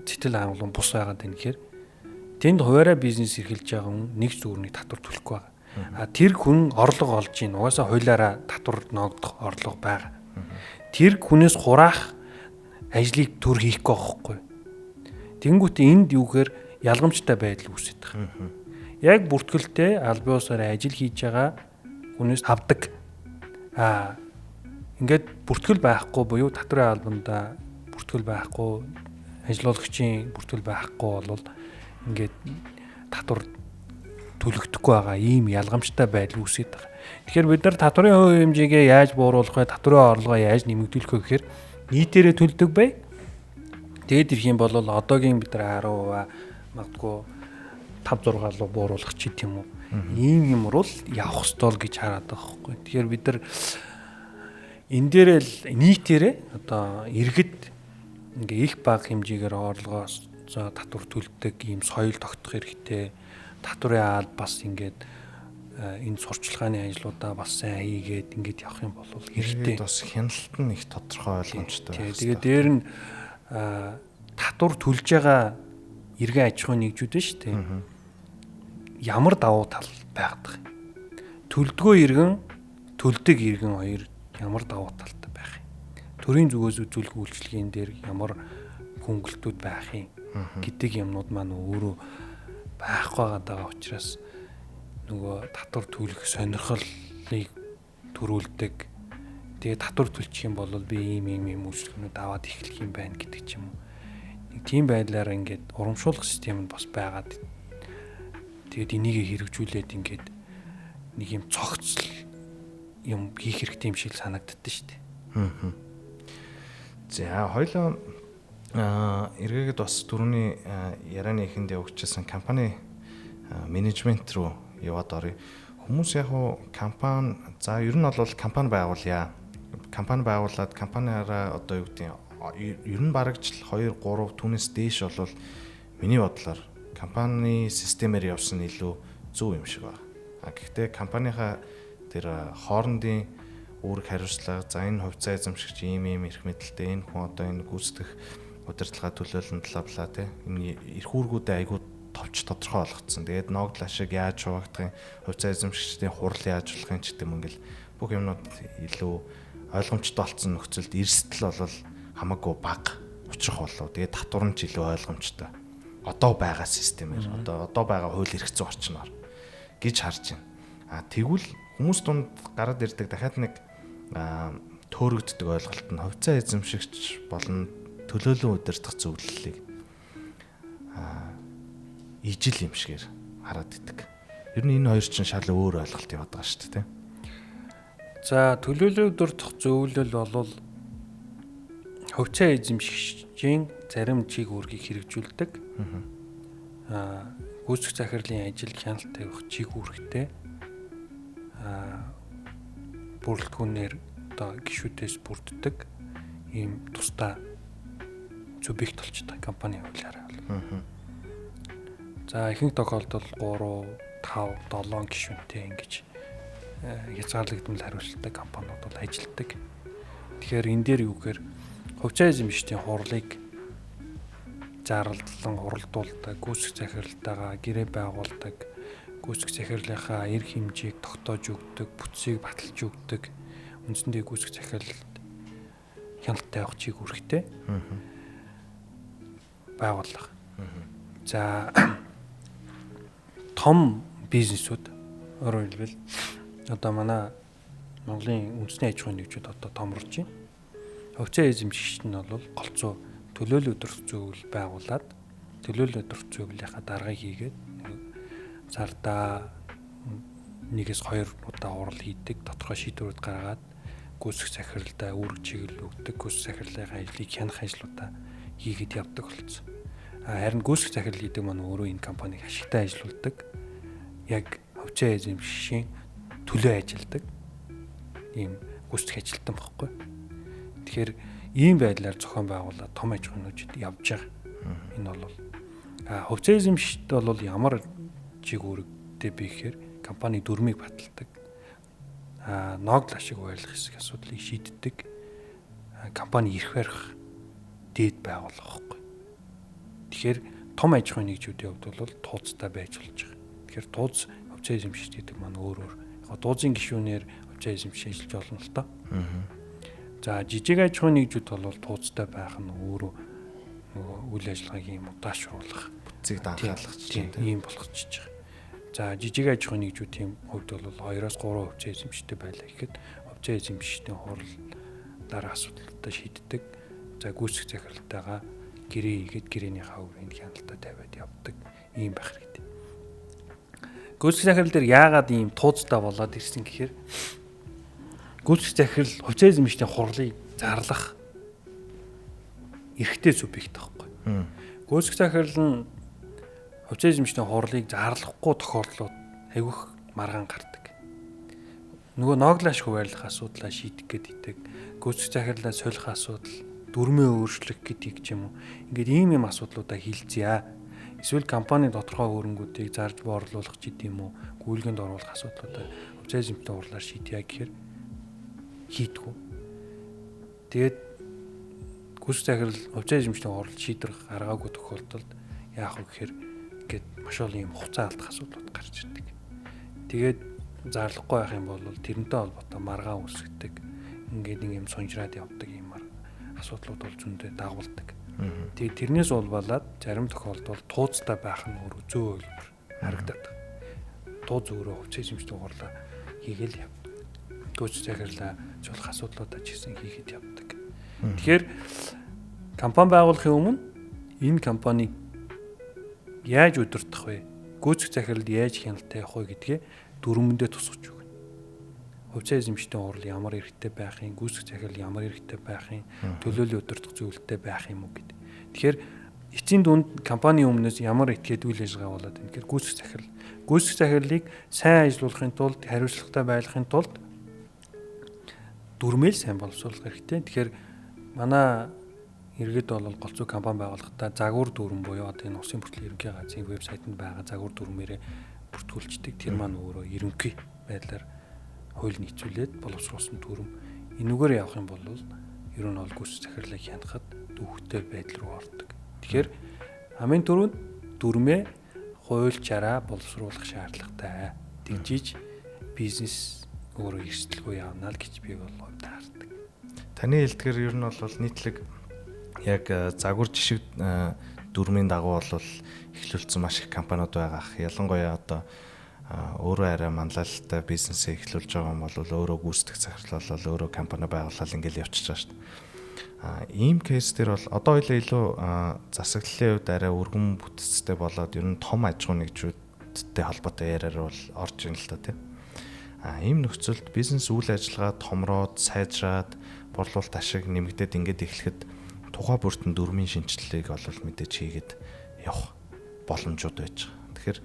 сэтгэл хангалуун бус байгаад байна гэхээр тэнд хуваараа бизнес эрхэлж байгаа хүн нэг зүгрний татвар төлөхгүй байгаа. А тэр хүн орлого олж ийн угаасаа хуулиараа татвар ноогдох орлого байгаа. Тэр хүнээс хураах ажлыг төр хийхгүй байхгүй. Тэнгүүт энд юу гэхээр ялгамжтай байдал үүсэж байгаа. Яг бүртгэлтэй албан ёсоор ажил хийж байгаа хүнээс авдаг. А ингээд бүртгэл байхгүй буюу татварын албанда бүртгэл байхгүй, ажиллуулагчийн бүртгэл байхгүй бол ингээд татвар төлөгдөхгүй байгаа ийм ялгамжтай байдал үүсэж байгаа. Тэгэхээр бид нар татварын хувь хэмжээгээ яаж бууруулах вэ? Татварын орлогоо яаж нэмэгдүүлэх вэ гэхээр нийтээрээ төлдөг бай. Тэгээд ирэх юм бол одоогийн бид нар 10%, магадгүй 5 6 руу бууруулах ч гэдэм үү. Ийм юм руу явах ёстой л гэж хараад байгаа байхгүй. Тэгэхээр бид нар энэ дээрээ л нийтээрээ одоо иргэд ингээ их бага хэмжээгээр орлогоос татвар төлдөг ийм соёл тогтох хэрэгтэй. Татварын аль бас ингээд энэ сурчлагын ажлуудаа бас сайн хийгээд ингээд явах юм бол хэрэгтэй. Бас хяналт нь их тодорхой ойлгомжтой байх. Тэгээд дээр нь татвар төлж байгаа иргэн аж ахуйн нэгжүүд нь шүү дээ. Ямар давуу тал байгаад байгаа юм. Төлдгөө иргэн, төлдөг иргэн хоёр ямар давуу талтай байх юм. Төрийн зүгээс үзүүлэх үйлчилгээний дээр ямар хөнгөлтүүд байх юм гэдэг юмнууд маань өөрөө байхгүй байгаа учраас нөгөө татвар төлөх сонирхлыг төрүүлдэг. Тэгээ татвар төлчих юм бол би ийм ийм ийм үйлчлэгнүүд аваад эхлэх юм байна гэдэг ч юм уу. Нэг тийм байдлаар ингээд урамшуулах систем нь бас байгаад тэгээд энийг хэрэгжүүлээд ингээд нэг юм цогцол юм хийх хэрэгтэй юм шиг санагддээ шүү дээ. За хоёлоо эргээгээд бас түрүүний ярианы эхэнд явагдчихсан компани менежмент рүү яваад оръё. Хүмүүс яг уу компани за ер нь бол компани байгуулъя. Компани байгуулад компаниараа одоо юу гэдэг нь ер нь бараг жил 2 3 түүнээс дээш бол миний бодлоор компани системээр явсан нь илүү зөв юм шиг байна. А гэхдээ компанийнхаа тэр хоорондын үүрэг хариуцлага за энэ хувьцаа эзэмшигч ийм ийм эрх мэдэлтэй энэ хүн одоо энэ гүйцэтгэх удирдлага төлөөлөн бла бла тий энэ эрх үүргүүдээ айгүй товч тодорхой болгоцсон. Тэгээд ногдол ашиг яаж хуваагдах юм, хувьцаа эзэмшигчдийн хурал яаж болох юм ч гэдэм ингээл бүх юмнууд илүү ойлгомжтой болсон нөхцөлд эрсдэл бол хамаагүй бага учрах болов. Тэгээд татвар нь ч илүү ойлгомжтой. Одоо байгаа системээр одоо байгаа хууль эрх зүйн орчноор гэж харж байна. А тэгвэл хүмүүс дунд гараад ирдэг дахиад нэг төөрөгддөг ойлголт нь хувьцаа эзэмшигч болон төлөөлөн удирдах зөвлөлийг ижил юм шигээр хараад идэг. Ер нь энэ хоёр чинь шал өөр ойлголт яваад байгаа шүү дээ, тийм. За, төлөөллийн удирдах зөвлөл бол хувьцаа эзэмшигчийн зарим чиг үүргийг хэрэгжүүлдэг. Гүйцэтгэх захирлын ажилд хяналт тавих чиг үүрэгтэй бүрэлдэхүүнээр одоо гишүүдээс бүрддэг ийм тусдаа субъект болчтой компани хуулиараа бол. За, ихэнх тохиолдолд 3, 5, 7 гишүүнтэй ингэж хязгаарлагдмал хариуцлагатай компаниуд бол ажилладаг. Тэгэхээр энэ дээр юу гэхээр хувьцаа эзэмшигчдийн хурлыг зарлалан хуралдуулдаг, гүйцэтгэх захиралтайгаа гэрээ байгуулдаг, гүйцэтгэх захирлынхаа эрх хэмжээг тогтоож өгдөг, бүтцийг баталж өгдөг, үндсэндээ гүйцэтгэх захирлд хяналт тавих чиг үүрэгтэй байгууллага. За, том бизнесүүд, өөрөөр хэлбэл одоо манай Монголын үндэсний аж ахуйн нэгжүүд одоо томорж байна. Хувьцаа эзэмшигч нь бол голцоо төлөөлөл удирдах зөвлөл байгуулад төлөөлөл удирдах зөвлөлийнхаа даргаыг хийгээд сардаа 1-2 удаа хурал хийдэг, тодорхой шийдвэрүүд гаргаад гүйцэтгэх захиралдаа үүрэг чиглэл өгдөг, гүйцэтгэх захирлынхаа ажлыг хянах ажлуудаа хийгээд явдаг болсон. Харин гүйцэтгэх захирал гэдэг маань өөрөө энэ компаниг ашигтай ажилуулдаг, яг хувьцаа эзэмшигчийн төлөө ажилладаг ийм гүйцэтгэх ажилтан байхгүй. Тэгэхээр ийм байдлаар зохион байгуулаад том аж ахуйн нэгжид явж байгаа. Энэ бол хувьцаа эзэмшигчд бол ямар чиг үүрэгтэй бэ гэхээр компани дүрмийг баталдаг, ногдол ашиг хуваарлах хэсэг асуудлыг шийддэг, компани эрх барих дээд байгууллага байхгүй. Тэгэхээр том аж ахуйн нэгжүүдийн хувьд бол тууцтай байж болж байгаа. Тэгэхээр тууз хувьцаа эзэмшигч гэдэг маань өөр өөр. Яг туузын гишүүнээр хувьцаа эзэмшигч ажиллаж болно л доо. За, жижиг аж ахуйн нэгжүүд бол тууцтай байх нь өөрөө нөгөө үйл ажиллагааг юм удаашруулах, бүтцийг данхаалгах чинь ийм болгочихж байгаа. За, жижиг аж ахуйн нэгжүүдийн хувьд бол 2-3 хувьцаа эзэмшигчтэй байлаа гэхэд хувьцаа эзэмшигчдийн хурал дараа асуудлуудаа шийддэг. За, гүйцэтгэх захиралтайгаа гэрээ хийгээд гэрээнийхээ үрээнд хяналтаа тавиад явдаг ийм байх хэрэгтэй. Гүйцэтгэх захирал дээр яагаад ийм тууцтай болоод ирсэн гэхээр гүйцэтгэх захирал хувьцаа эзэмшигчдийн хурлыг зарлах эрхтэй субъект байхгүй. Гүйцэтгэх захирал нь хувьцаа эзэмшигчдийн хурлыг зарлахгүй тохиолдлууд айгүйх маргаан гардаг. Нөгөө ногдол ашиг хуваарлах асуудлаа шийдэх гээд идэг, гүйцэтгэх захирлаа солих асуудал, дүрмээ өөрчлөх гэдгийг ч юм уу. Ингээд ийм юм асуудлуудаа хилцъя. Эсвэл компани тодорхой хөрөнгүүдийг зарж боорлуулах ч гэдэм үү, гүйлгэнд оруулах асуудлуудаа хувьцаа эзэмшигчдийн хурлаар шийдъя гэхээр хийдгүү. Тэгээд гүйцэтгэх захирал хувьцаа эзэмшигчдийн хурал шийдвэр гаргаагүй тохиолдолд яах вэ гэхээр ингээд маш олон юм хугацаа алдах асуудлууд гарч ирдэг. Тэгээд зарлахгүй байх юм бол тэрнтэй холбоотой маргаан үүсгдэг. Ингээд нэг юм сунжраад явдаг юм асуудлууд бол зөндөө дагуулдаг. Тэгээд тэрнээс улбалаад зарим тохиолдолд тууцтай байх нь өөрөө зөв ойлбор харагдаад байна. Тууз өөрөө хувьцаа эзэмшигчдийн хурлаа хийгээл явдаг. Гүйцэтгэх захирлаа зөвлөх асуудлуудаа ч гэсэн хийхэд явдаг. Тэгэхээр компани байгуулахын өмнө энэ компаниг яаж удирдах вэ? Гүйцэтгэх захирлд яаж хяналт тавих вэ гэдгээ дүрмэндээ тусгаж өгнө. Хувьцаа эзэмшигчдийн хурал ямар эрхтэй байх юм, гүйцэтгэх захирал ямар эрхтэй байх юм, төлөөллийн удирдах зөвлөлттэй байх юм уу гэдэг. Тэгэхээр эцсийн дүнд компани өмнөөс ямар этгээд үйл ажиллагаа болоод байна гэхээр гүйцэтгэх захирал. Гүйцэтгэх захирлыг сайн ажилуулахын тулд, хариуцлагатай байлгахын тулд дүрмэл сайн боловсруулах хэрэгтэй. Тэгэхээр манай иргэд бол голцоо компани байгуулахдаа загвар дүрэм буюу одоо энэ улсын бүртгэл ерөнхий газрын вебсайтанд байгаа загвар дүрмээрээ бүртгүүлждэг. Тэр маань өөрөө ерөнхий байдлаар хууль нийцүүлээд боловсруулсан дүрэм. Энүүгээр явах юм бол ер нь бол гүйцэтгэх захирлыг хянахад дүүхтэй байдал руу ордог. Тэгэхээр хамгийн түрүүнд дүрмээ хуульчаараа боловсруулах шаардлагатай. Тэгжиж бизнес өөрөө эрсдэлгүй явна л гэж би бол хувьд хардаг. Таны хэлдгээр ер нь бол нийтлэг яг загвар жишг дүрмийн дагуу бол эхлүүлсэн маш их компаниуд байгаа. Ялангуяа одоо өөрөө арай манлайлалтай бизнесээ эхлүүлж байгаа юм бол өөрөө гүйцэтгэх захирал бол өөрөө компани байгуулаад ингээл явчихж байгаа шүү дээ. Ийм кейс дээр бол одоо хоёлаа илүү засаглалын хувьд арай өргөн бүтцтэй болоод ер нь том аж ахуйн нэгжүүдтэй холбоотой яриаар бол орж ийн л та тийм. Ийм нөхцөлд бизнес үйл ажиллагаа томроод, сайжраад, борлуулалт ашиг нэмэгдээд ингээд эхлэхэд тухай бүртэн дүрмийн шинэчлэлийг бол мэдээж хийгээд явах боломжууд байж байгаа. Тэгэхээр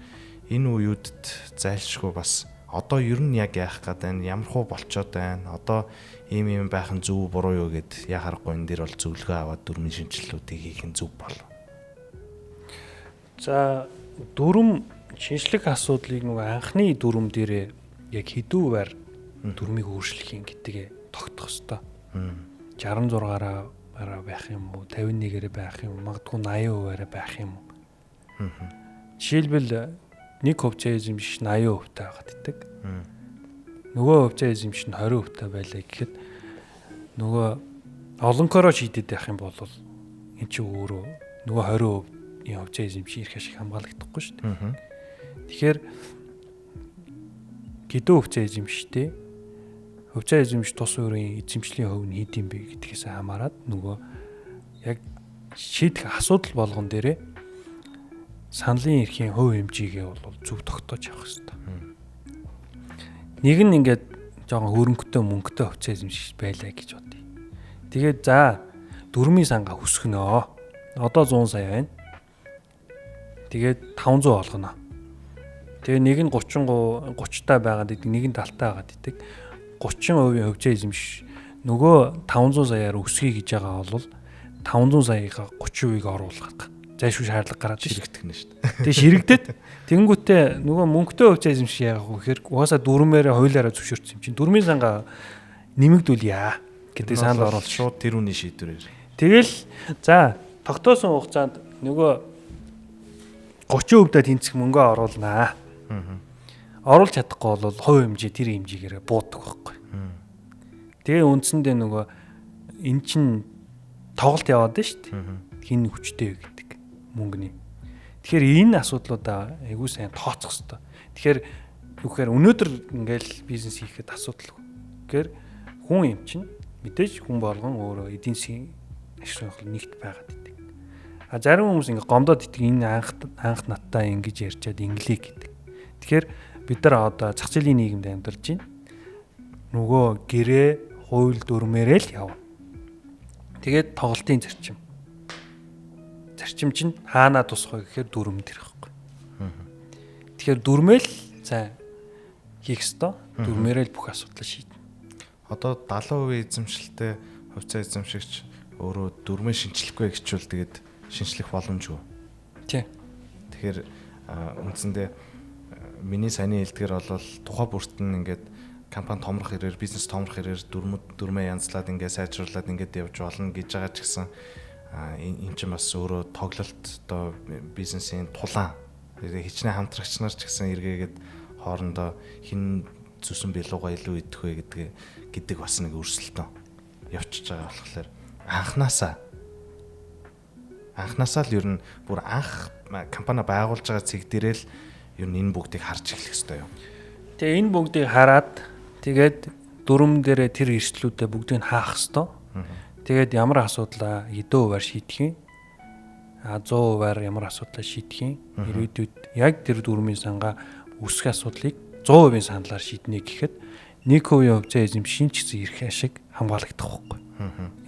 энэ үеүдд зайлшгүй бас одоо ер нь яг яах гээд байна, ямар хуу болцоод байна, одоо ийм ийм байх нь зөв буруу юу гэд яа харахгүй энэ дэр бол зөвлөгөө аваад дүрмийн шинэчлэлүүдийг хийх нь зөв болов. За дүрм шинжлэх асуудлыг нөгөө анхны дүрм дээрээ яг хэдэн хувиар дүрмийг өөрчлөх юм гэдгээ тогтох ёстой. 66-аараа байх юм уу, 51-ээрээ байх юм уу, магадгүй 80%-аараа байх юм уу. Жишээлбэл нэг хувьцаа эзэмшигч 80% таа байгаад идэг. Нөгөө хувьцаа эзэмшигч нь 20% таа байлаа гэхэд нөгөө олонкороо шийдэд явах юм бол эн чинь өөрөө нөгөө 20%-ийн хувьцаа эзэмшигч эрх ашиг хамгаалагдахгүй шүү дээ. Тэгэхээр хэдэн хувьцаа эзэмшигчтэй хувьцаа эзэмшигч тус өөрийн эзэмшлийн хувь нь хэд юм бэ гэдгээс хамаарат нөгөө яг шийдэх асуудал болгон дээрээ саналын эрхийн хувь хэмжээгээ бол зөв тогтоож явах хэрэгтэй. Нэг нь ингээд жоохон хөрөнгөтэй мөнгөтэй хувьцаа эзэмшигч байлаа гэж бодъё. Тэгээд за дөрмийн сангаа хүсгэнэ. Одоо 100 сая байна. Тэгээд 500 олгоно. Тэгээ нэг нь 33 30 та байгаад идэг, нэг нь 70 та байгаад идэг. 30% хувьцаа эзэмшигч нөгөө 500 саяар өсгөе гэж байгаа бол 500 саягаа 30%-ийг оруулах зайлшгүй шаардлага гараад ширэгдэх нь шүү дээ. Тэгээ ширэгдээд тэгэнгүүтээ нөгөө мөнгөтэй хувьцаа эзэмших яах вэ гэхээр угаасаа дүрмээрээ хуулиараа зөвшөөрсөн юм чинь дүрмийн сангаа нэмэгдүүлье гэдэг санал оруулж шууд тэр үний шийдвэрээр. Тэгэл за тогтоосон хугацаанд нөгөө 30%-даа тэнцэх мөнгөө оруулнаа. Оруулж чадахгүй бол хувь хэмжээ тэр хэмжээгээр буудаг байхгүй. Тэгээ үндсэндээ нөгөө эн чин тоглолт яваад нь шүү дээ. Хин хүчтэй вэ гэдэг мөнгөний. Тэгэхээр энэ асуудлуудаа айгүй сайн тооцох хэрэгтэй. Тэгэхээр юу гэхээр өнөөдөр ингээл бизнес хийхэд асуудалгүй. Тэгэхээр хүн юм чинь мэдээж хүн болгон өөрөө эдийн засгийн ашиг сонирхол нэгт байгаад идэг. А зарим хүмүүс ингээ гомдоод идэг, энэ анх надтай ингэж ярьчаад инглээ гэдэг. Тэгэхээр бид нар одоо зах зээлийн нийгэмд амьдарч байна. Нөгөө гэрээ, хууль дүрмээрээ л явна. Тэгээд тоглолтын зарчим. Зарчим чинь хаанаа тусах вэ гэхээр дүрм дээр байхгүй. Тэгэхээр дүрмэл сайн хийх ёстой. Дүрмээрээ л бүх асуудлаа шийднэ. Одоо 70% эзэмшилтэй хувьцаа эзэмшигч өөрөө дүрмээ шинчлэхгүй гэчвэл тэгээд шинчлэх боломжгүй. Тий. Тэгэхээр үндсэндээ миний саяны хэлдгээр бол тухай бүрт нь ингээд компани томрох хэрээр, бизнес томрох хэрээр дүрмээ янзлаад ингээд сайжруулад ингээд явж болно гэж байгаа ч гэсэн энэ чинь бас өөрөө тоглолт одоо бизнесийн тулаан хичнээн хамтрагч нар ч гэсэн эргээгээд хоорондоо хин зүсэн билууга илүү идэх вэ гэдэг бас нэг өрсөлдөөн явчихж байгаа болохоор анхнаасаа л ер нь бүр анх компани байгуулж байгаа цэг дээрээ л ер нь энэ бүгдийг харж эхлэх ёстой юм. Тэгээ энэ бүгдийг хараад тэгээд дүрм дээрээ тэр эрсдлүүдээ бүгдийг хаах ёстой. Тэгээд ямар асуудлаа хэдэн хувиар шийдэх юм? 100%-аар ямар асуудлаа шийдэх юм? Ирээдүйд яг тэр дүрмийн сангаа үүсэх асуудлыг 100% саналаар шийднэ гэхэд 1% хувьцаа эзэмшийн ч гэсэн эрх ашиг хамгаалагдах байхгүй.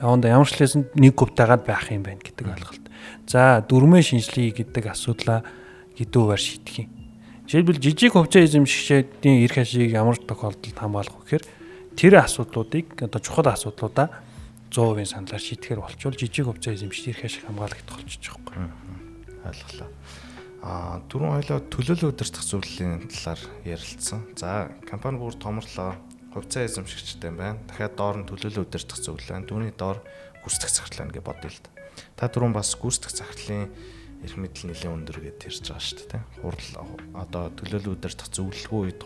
Яванда ямар ч лээсэн 1% тагаад байх юм байна гэдэг ойлголт. За дүрмээ шинжлэе гэдэг асуудлаа хэдэн хувиар шийдэх юм? Жишээлбэл жижиг хувьцаа эзэмшигчдийн эрх ашигыг ямар тохиолдолд хамгаалах вэ гэхээр тэр асуудлуудыг одоо чухал асуудлуудаа 100% саналаар шийдэхээр болчвол жижиг хувьцаа эзэмшигчдийн эрх ашиг хамгаалагдах болчих жоохгүй. Ойлголоо. Түрүүн хоёлоо төлөөлөл удирдах зөвлөлийн талаар ярилцсан. За, компани бүр томрлоо. Хувьцаа эзэмшигчтэй байна. Дахиад доор нь төлөөлөл удирдах зөвлөл байна. Түүний доор гүйцэтгэх захирал байна гэж бодъё л да. Та түрүүн бас гүйцэтгэх захирлын эрх мэдэл нэлээд өндөр гэдээ ярьж байгаа шүү дээ. Хурал одоо төлөөлөл удирдах зөвлөлгүй үед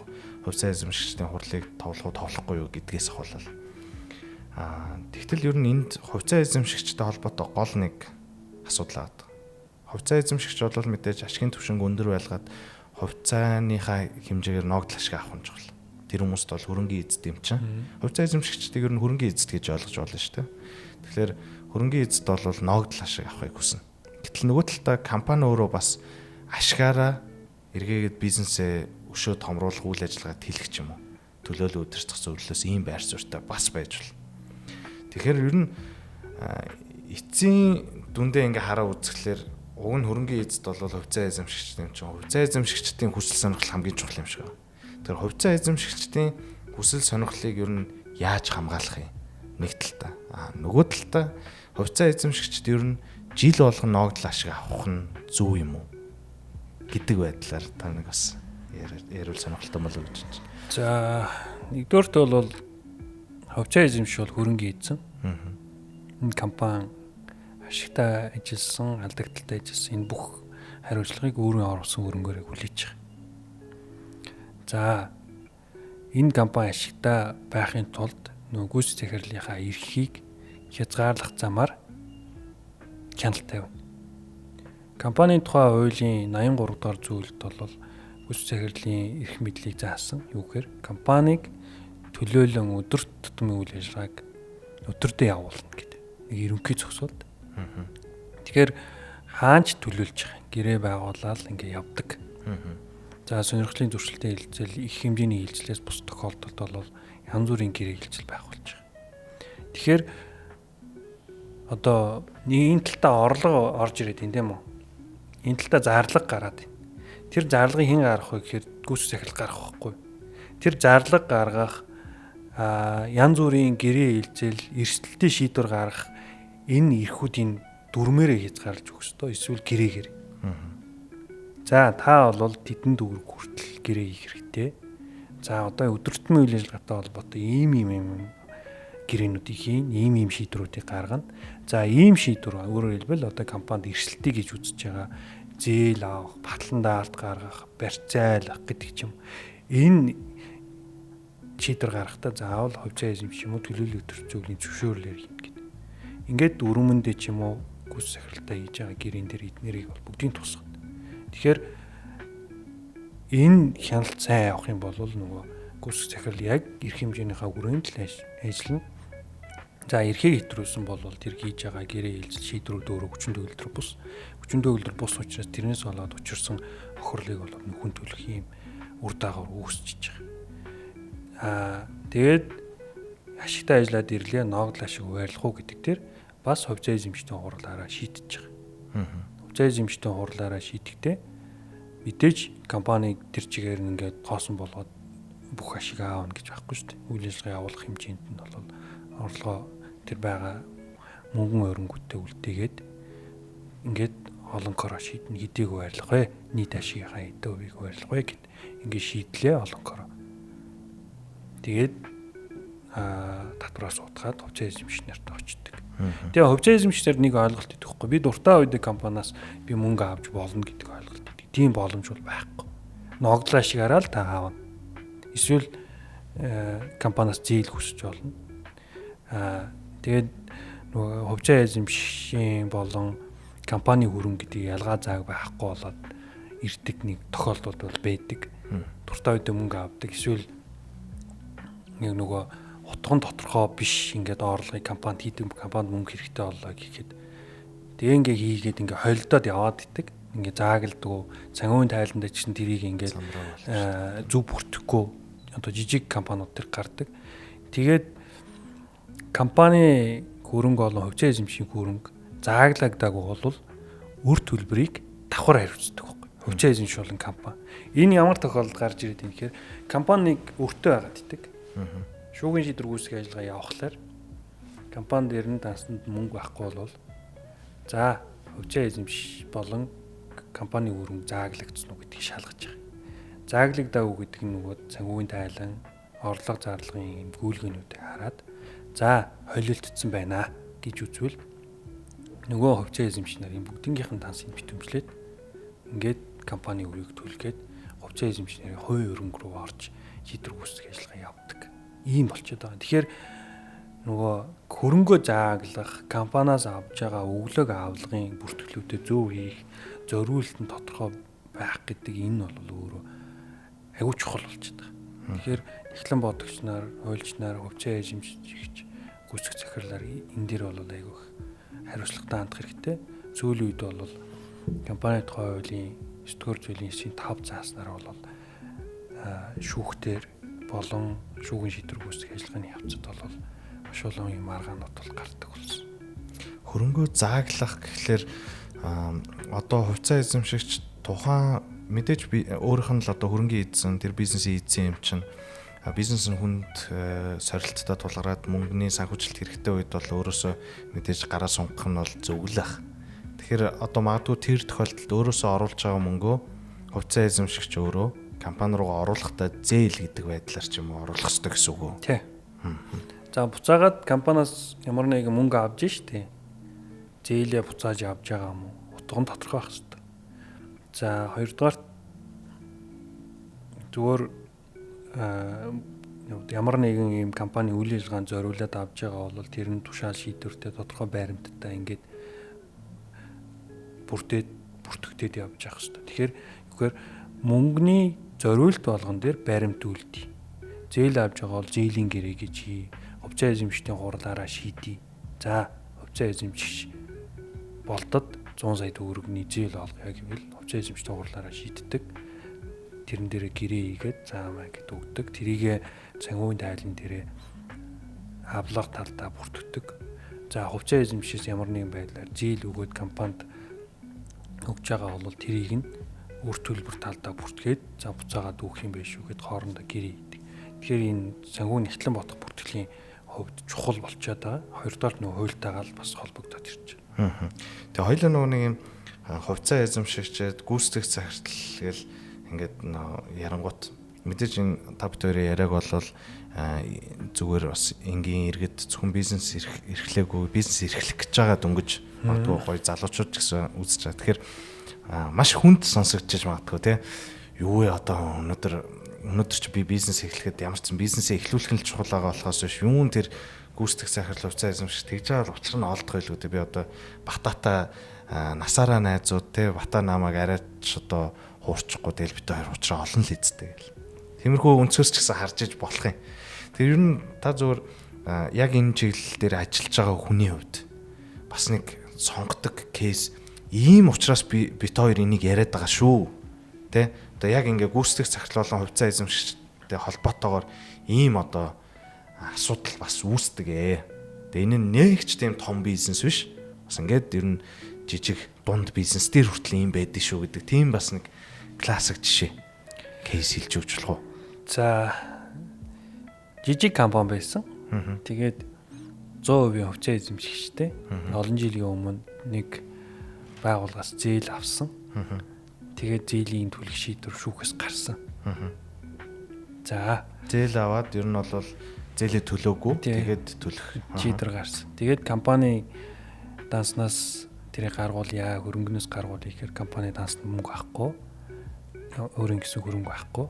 хувьцаа эзэмшигчдийн хурлыг товлох уу товлохгүй юу гэдгээс ахуулал. Тэгтэл ер нь энд хувьцаа эзэмшигчтэй холбоотой гол нэг асуудал байгаа. Хувьцаа эзэмшигч бол мэдээж ашигын түвшинг өндөр байлгаад хувьцааныхаа хэмжээгээр ногдол ашиг авах нь чухал. Тэр хүмүүст бол хөрөнгийн эзэд юм чинь. Хувьцаа эзэмшигчдийг ер нь хөрөнгийн эзэд гэж ойлгож болно шүү дээ. Тэгэхээр хөрөнгийн эзэд бол ногдол ашиг авахыг хүснэ. Гэтэл нөгөө талдаа компани өөрөө бас ашигаараа эргээгээд бизнесээ өшөө томруулах үйл ажиллагаа тэлэх ч юм уу. төлөөлөн удирдах зөвлөлөөс ийм байр суурьтай бас байж болно. Тэгэхээр ер нь эцсийн дүндээ ингээ хараа үзэхлээр уг нь хөрөнгийн эзэд бол хувьцаа эзэмшигчдийн юм чинь хувьцаа эзэмшигчдийн хүсэл сонирхол хамгийн чухал юм шиг байна. Тэгэхээр хувьцаа эзэмшигчдийн хүсэл сонирхлыг ер нь яаж хамгаалах юм? Нэг талдаа. Нөгөө талдаа хувьцаа эзэмшигчд ер нь жил болгон ногдол ашиг авах нь зөв юм уу гэдэг байдлаар та нэг бас яриул сонирхолтой болов гэж байна. За, нэгдүгээрт бол хувьцаа эзэмших бол хөрөнгийн эзэн. Энэ компани ашигтай ажилласан, алдагдaltaй ажилласан энэ бүх хариуцлагыг өөрийн оруулсан хөрөнгөөрөө хүлээж байгаа. За, энэ компани ашигтай байхын тулд нөгөө гүйцэтгэх захирлынхаа эрхийг хязгаарлах замаар хяналт тавина. Компанийн тухай хуулийн 83 дугаар зүйлд бол гүйцэтгэх захирлын эрх мэдлийг заасан. Юу гэхээр компаниг төлөөлөн өдөр тутмын үйл ажиллагааг өдөртөө явуулна гэдэг. Нэг ерөнхий зохицуулт. Тэгэхээр хаанч төлөөлж байгаа. Гэрээ байгуулаад ингээ явдаг. За, сонирхлын зөрчилтэй хэлцэл, их хэмжээний хэлцлээс бус тохиолдолд бол янз бүрийн гэрээ хэлцэл байгуулж байгаа. Тэгэхээр одоо энэ талдаа орлого орж ирээд юм тийм үү? Энэ талдаа зарлага гараад байна. Тэр зарлагыг хэн гаргах вэ гэхээр гүйцэтгэх захирал гаргах байхгүй. Тэр зарлага гаргах, янз бүрийн гэрээ хэлцэл, эрсдэлтэй шийдвэр гаргах энэ эрхүүдийн дүрмээрээ хязгаарлаж өгөх ёстой. Эсвэл гэрээгээр. За, та бол тэдэн төгрөг хүртэл гэрээ хийх хэрэгтэй. За, одоо өдөр тутмын үйл ажиллагаатай холбоотой ийм ийм ийм гэрээнүүдийг хийн, ийм ийм шийдвэрүүдийг гаргана. За, ийм шийдвэр өөрөөр хэлбэл одоо компанид эрсдэлтэй гэж үзэж байгаа зээл авах, батлан даалт гаргах, барьцаалах гэдэг ч юм. Энэ шийдвэр гаргахдаа заавал хувьцаа эзэмших юм уу төлөөлөл өдөрцөглийн зөвшөөрлөөр хийнэ гэдэг. Ингээд өрөмөндөө ч юм уу гүйцэтгэх захиралтай хийж байгаа гэрээн дээр эднэрийг бол бүгдийг тусгана. Тэгэхээр энэ хяналт сайн явах юм бол нөгөө гүйцэтгэх захирал яг эрх хэмжээнийхээ хүрээнд л ажиллана. За, эрхийг хэтрүүлсэн бол тэр хийж байгаа гэрээ хэлцэл шийдвэрүүд өөрөө хүчин төгөлдөр бус. Хүчин төгөлдөр бус учраас тэрнээс болоод учирсан хохирлыг бол нөхөн төлөх юм үр дагавар үүсчихэж байгаа. Тэгээд ашигтай ажиллаад ирлээ, ногдол ашиг хуваарлах уу гэдэг дээр бас хувьцаа эзэмшигчдийн хурлаараа шийдэж байгаа. Хувьцаа эзэмшигчдийн хурлаараа шийдэхдээ мэдээж компаниг тэр чигээр нь ингээд тоосон болгоод бүх ашиг аавна гэж байхгүй шүү дээ. Үйл ажиллагаа явуулах хэмжээнд нь бол орлогоо тэр байгаа мөнгөн өрөнгөтэй үлдээгээд ингээд олонкороо шийднэ, хэдийг хуваарлах вэ? Нийт ашигынхаа хэдэн хувийг хуваарлах вэ гэд ингээд шийдлээ олонкороо. Тэгээд татвараас утгаад хувьцаа эзэмшигч нарт очдог. Тэгээ хувьцаа эзэмшигчдэр нэг ойлголт идэхгүй. Би дуртай үед компаниас би мөнгө авч болно гэдэг ойлголт идэг. Тийм боломж бол байхгүй. Ногдлоо ашигаараа л та аавна. Эсвэл компаниас зээл хүсэж болно. Тэгээд нөгөө хувьцаа эзэмшигчийн болон компани хөрөнгө гэдэг ялгаа зааг байхгүй болоод ирдэг нэг тохиолдол бол байдаг. Дуртай үед мөнгө авдаг. Эсвэл нэг нөгөө утган тодорхой биш ингээд орлогыг компанид хийдэг, компанид мөнгө хэрэгтэй боллоо гэхэд тэгээ ингээ хийгээд ингээ холдоод яваад идэг. Ингээ заагалдгүй, санхүүгийн тайландаа ч гэсэн тэрийг ингээд зөв бүртгэхгүй одоо жижиг компаниуд төр гардаг. Тэгээд компани хөрөнгө болон хувьцаа эзэмшийн хөрөнгө зааглагдаагүй бол үр төлбөрийг давхар хариуцдаг байхгүй. Хувьцаа эзэмших болон компани. Энэ ямар тохиолдолд гарч ирээд юм гэхээр компаниг өртөө байгаад идэг. Шүүхийн шийдвэр гүйцэтгэх ажиллагаа явахлаар компани дээр нь дансанд мөнгө байхгүй бол за хувьцаа эзэмших болон компани хөрөнгө зааглагдсан уу гэдгийг шалгаж байгаа. Зааглагдаагүй гэдэг нь нөгөө санхүүгийн тайлан, орлого зарлагын юм гүйлгээнүүдийг хараад за холилдсон байна гэж үзвэл нөгөө хувьцаа эзэмших нарын бүгднгийнх нь дансыг битүүмжлээд ингээд компани өрийг төлгээд хувьцаа эзэмших нарын хувийн хөрөнгө рүү орж шийдвэр гүйцэтгэх ажиллагаа явдаг. Ийм болчиход байгаа. Тэгэхээр нөгөө хөрөнгөө зааглах, компаниас авж байгаа өглөг авлагын бүртгэлүүдэд зөв хийх, зориулт нь тодорхой байх гэдэг энэ бол өөрөө аягүй чухал болчиход байгаа. Тэгэхээр эхлэн бодогч нар, хуульч нар, хувьцаа эзэмшигч, гүйцэтгэх захирлаар энэ дэр бол аягүй их хариуцлагатай хандах хэрэгтэй. Сүүлийн үед бол компани тухай хуулийн 9-р зүйлийн 9-5 зааснаар бол шүүхтэр болон шүүхийн шийдвэр гүйцэтгэх ажиллагааны явцад бол маш олон юм маргаанууд бол гардаг болсон. Хөрөнгөө зааглах гэхлээр одоо хувьцаа эзэмшигч тухайн мэдээж өөрийнх нь л одоо хөрөнгийн эзэн, тэр бизнесийн эзэн юм чинь бизнес нь хүнд сорилттой тулгараад мөнгөний санхүүжилт хэрэгтэй үед бол өөрөөсөө мэдээж гараа сунгах нь бол зөв л ах. Тэгэхээр одоо магадгүй тэр тохиолдолд өөрөөсөө оруулж байгаа мөнгөө хувьцаа эзэмшигч өөрөө компани руугаа оруулахдаа зээл гэдэг байдлаар ч юм уу оруулах ёстой гэсэн үг үү? Тий. За буцаагаад компаниас ямар нэгэн мөнгө авч штэ. Зээлээ буцааж авч байгаа юм уу? Утга нь тодорхой байх ёстой. За хоёрдугаар зүгээр ямар нэгэн ийм компани үйл ажиллагаанд зориулаад авч байгаа бол тэр нь тушаал шийдвэртэй тодорхой баримттай ингээд бүртгэгдээд явж явах хэрэгтэй. Тэгэхээр юугээр мөнгөний зориулт болгон дээр баримт үлдээ. Зээл авч байгаа бол зээлийн гэрээ гэж хий. Хувьцаа эзэмшигчдийн хурлаараа шийдье. За хувьцаа эзэмшигч болдод 100 сая төгрөгний зээл олгоё гэвэл хувьцаа эзэмшигчдийн хурлаараа шийддэг. Тэрэн дээрээ гэрээ хийгээд заамаа гэд өгдөг. Тэрийг санхүүгийн тайлан дээрээ авлага талдаа бүртгэдэг. За хувьцаа эзэмшигчээс ямар нэгэн байдлаар зээл өгөөд компанид өгж байгаа бол тэрийг нь үр төлбөр талдаа бүртгээд за буцаагаад өгөх юм биш үү гэд хоорондоо гэрээ хийдэг. Тэгэхээр энэ санхүүгийн нэгтлэн бодох бүртгэлийн хувьд чухал болчиход байгаа. Хоёрдугаар нөгөө хуультайгаа л бас холбогдоод ирж байна. Тэгээ хоёулаа нөгөө нэг юм хувьцаа эзэмшигчид гүйцэтгэх захирал гэл ингээд ярангуут мэдээж энэ та бүхэн яриаг бол зүгээр бас энгийн иргэд зөвхөн бизнес эрхлээгүй бизнес эрхлэх гэж байгаа дөнгөж магадгүй гоё залуучууд ч гэсэн үзэж байгаа. Тэгэхээр маш хүнд сонсогдож магадгүй те. Юу вэ одоо өнөөдөр чи би бизнес эхлэхэд ямар ч бизнесээ эхлүүлэх нь чухал байгаа болохоос биш юун тэр гүйцэтгэх захирал хувьцаа эзэмшигч тэгж байгаа л учир нь олдох байлгүй те. Би одоо батата насаараа найзууд те бата намайг арайч одоо хуурчихгүй тэгэл бит хоёр учраа олон л эздэг гэл. Тиймэрхүү өнцгөөс ч гэсэн харж иж болох юм. Тэр ер нь та зөвөр яг энэ чиглэл дээр ажиллаж байгаа хүний хувьд бас нэг сонгодог кейс ийм учраас би бит хоёр энийг яриад байгаа шүү. Тэ? Одоо яг ингээ гүйцэтгэх захирал болон хувьцаа эзэмшигчтэй холбоотойгоор ийм одоо асуудал бас үүсдэг ээ. Тэгээ энэ нь нэг ч тийм том бизнес биш. Бас ингээд ер нь жижиг дунд бизнес дээр хүртэл ийм байдгийг шүү гэдэг тийм бас нэг классик жишээ кейс хэлж өгч болох уу? За жижиг компани байсан. Тэгээд 100% хувьцаа эзэмшигчтэй. Олон жилийн өмнө нэг байгууллагаас зээл авсан. Тэгээд зээлийн төлөх шийдвэр шүүхээс гарсан. За зээл аваад ер нь бол зээлээ төлөөгүй. Тэгээд төлөх шийдвэр гарсан. Тэгээд компани данснаас тэрийг гаргуулъя, хөрөнгөнөөс гаргуулъя гэхээр компани дансанд мөнгө авахгүй. Өөрийн гэсэн хөрөнгө авахгүй.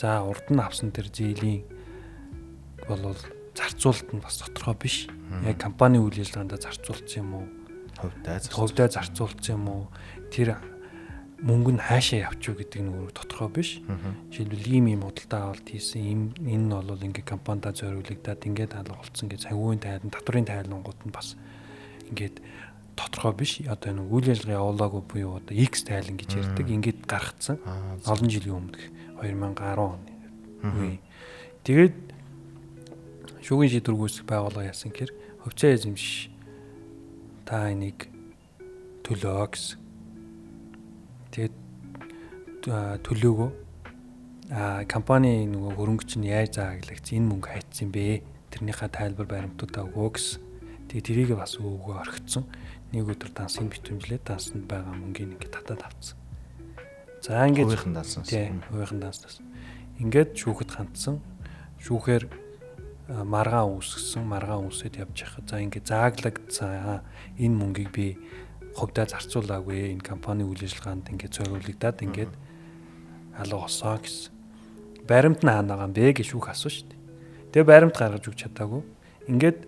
За урд нь авсан тэр зээлийн болвол зарцуулалт нь бас тодорхой биш. Яг компани үйл ажиллагаанд зарцуулсан юм уу? Хувьдаа зарцуулсан юм уу? Тэр мөнгө нь хаашаа явчих гэдэг нь өөрөө тодорхой биш. Жишээлбэл ийм ийм худалдаа авалт хийсэн, ийм энэ нь бол ингээ компанида зориулагдаад ингээд алга болцсон гэж санхүүгийн тайлан, татварын тайлангууд нь бас ингээд тодорхой биш. Одоо энэ үйл ажиллагаа явуулаагүй буюу одоо X тайлан гэж ярьдаг. Ингээд гаргацсан. Олон жилийн өмнөх 2010 оны үе. Тэгээд шүүхийн шийдвэр гүйцэтгэх байгууллага яасан гэхээр хувьцаа эзэмших та энийг төлөө гэсэн. Тэгээд төлөөгөө компани нөгөө хөрөнгө чинь яаж зааглагдсан энэ мөнгө хайцсан бэ? Тэрнийхээ тайлбар баримтуудаа өгөө гэсэн. Тэгээд тэрийг бас өгөө орхицсан. Нэг өдөр дансыг битүүмжлээд дансанд байгаа мөнгийг ингээд татаад авцсан. За ингээд хувийнхан данснаас. Тийм, хувийнхан данснаас. Ингээд шүүхэд хандсан. Шүүхээр маргаан үүсгэсэн, маргаан үүсээд явж байхад за ингээд зааглагдсан. Энэ мөнгийг би хувьдаа зарцуулаагүй. Энэ компани үйл ажиллагаанд ингээд зориулагдаад ингээд алга болсон гэсэн. Баримт нь хаана байгаа юм бэ гэж шүүх асуу шүү дээ. Тэгээ баримт гаргаж өгч чадаагүй. Ингээд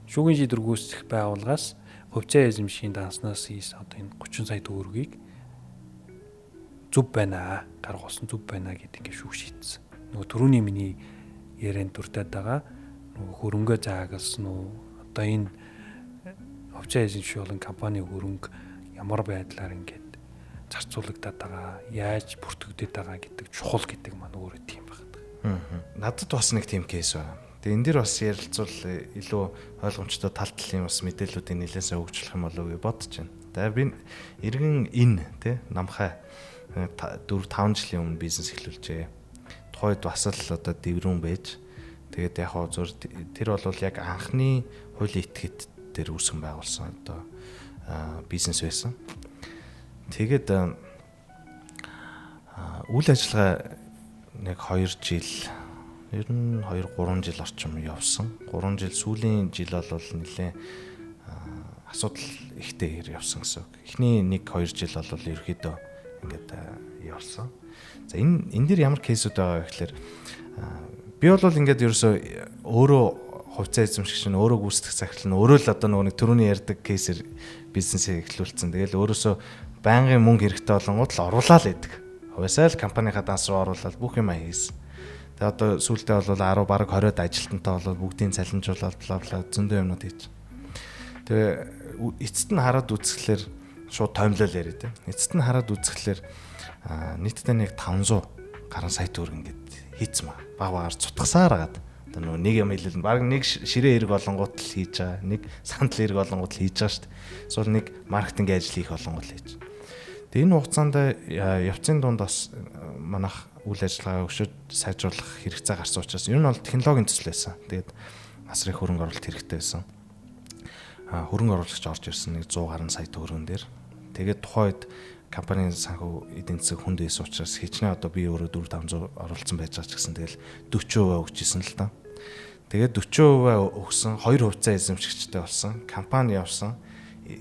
шүүхийн шийдвэр гүйцэтгэх байгууллагаас хувьцаа эзэмшийн данснаас хийс одоо энэ 30 сая төгрөгийг зөв байна, гаргуулсан зөв байна гэдэг ингээд шүүх шийдсэн. Нөгөө түрүүний миний ярианд дуртад байгаа нөгөө хөрөнгөө заагалсан уу? Одоо энэ хувьцаа эзэмших болон компани хөрөнгө ямар байдлаар ингээд зарцуулагдаад байгаа, яаж бүртгэгдээд байгаа гэдэг чухал гэдэг маань өөрөө тийм байна. Надад бас нэг тийм кейс байна. Тэгээ энэ дэр бас ярилцвал илүү ойлгомжтой тал талын бас мэдээллүүдийг нэлээсээ өгчлөх юм болов уу гэж бодож байна. Тэгээ би иргэн энэ тий намхай 4 5 жилийн өмнө бизнес эхлүүлжээ. Тухайд бас л одоо дэврүүн байж тэгээд яг хоо зур тэр бол яг анхны хуулийн этгээд дээр үүсгэн байгуулсан одоо бизнес байсан. Тэгээд үйл ажиллагаа нэг 2 жил ер нь 2 3 жил орчим явсан. 3 жил сүүлийн жил бол нэлээ асуудал ихтэй явсан гэсэн үг. Эхний 1 2 жил бол ерөөхдөө ингээд явсан. За энэ дэр ямар кейсүүд байгаа гэхэлэр би бол ингээд ерөөсөө өөрөө хувьцаа эзэмшигч нь өөрөө гүйцэтгэх захирал нь өөрөө л одоо нөгөө нэг түрүүний ярьдаг кейсээр бизнесээ эхлүүлсэн. Тэгэл өөрөөсөө байнгын мөнгө хэрэгтэй болонгууд л оруулаа л байдаг. Хувьсаа л компанийнхаа данс руу оруулаад бүх юм хийсэн. Тэгээ одоо сүүлдээ бол 10 бараг 20-од ажилтнтай болоод бүгдийг цалинжуулаад бла бла зөндөө юмнууд хийж. Тэгээ эцэст нь хараад үзэхлээр шууд тоймлол яриа те. Эцэст нь хараад үзэхлээр нийтдээ нэг 500 гаруй сая төгрөг ингээд хийцэн ба. Баг багаар цутгасаар агаад одоо нөгөө нэг юм хэлэл баг нэг ширээ хэрэг олонгууд л хийж байгаа. Нэг сандал хэрэг олонгууд л хийж байгаа шүү дээ. Эсвэл нэг маркетинг ажил хийх олонгууд л хийж. Тэгээ энэ хугацаанд явцын дунд бас манайх үйл ажиллагаа өгшөд сайжруулах хэрэгцээ гарсан учраас ер нь бол технологийн төсөл байсан. Тэгээд асар их хөрөнгө оруулалт хэрэгтэй байсан. Хөрөнгө оруулагч орж ирсэн нэг 100 гаруй сая төгрөгөн дээр. Тэгээд тухайн үед компанийн санхүү эдийн засаг хүнд байсан учраас хичнээн одоо би өөрөө 4 500 оруулсан байж байгаа ч гэсэн тэгэл 40% өгч исэн л да. Тэгээд 40% өгсөн, 2 хувьцаа эзэмшигчтэй болсон, компани явсан.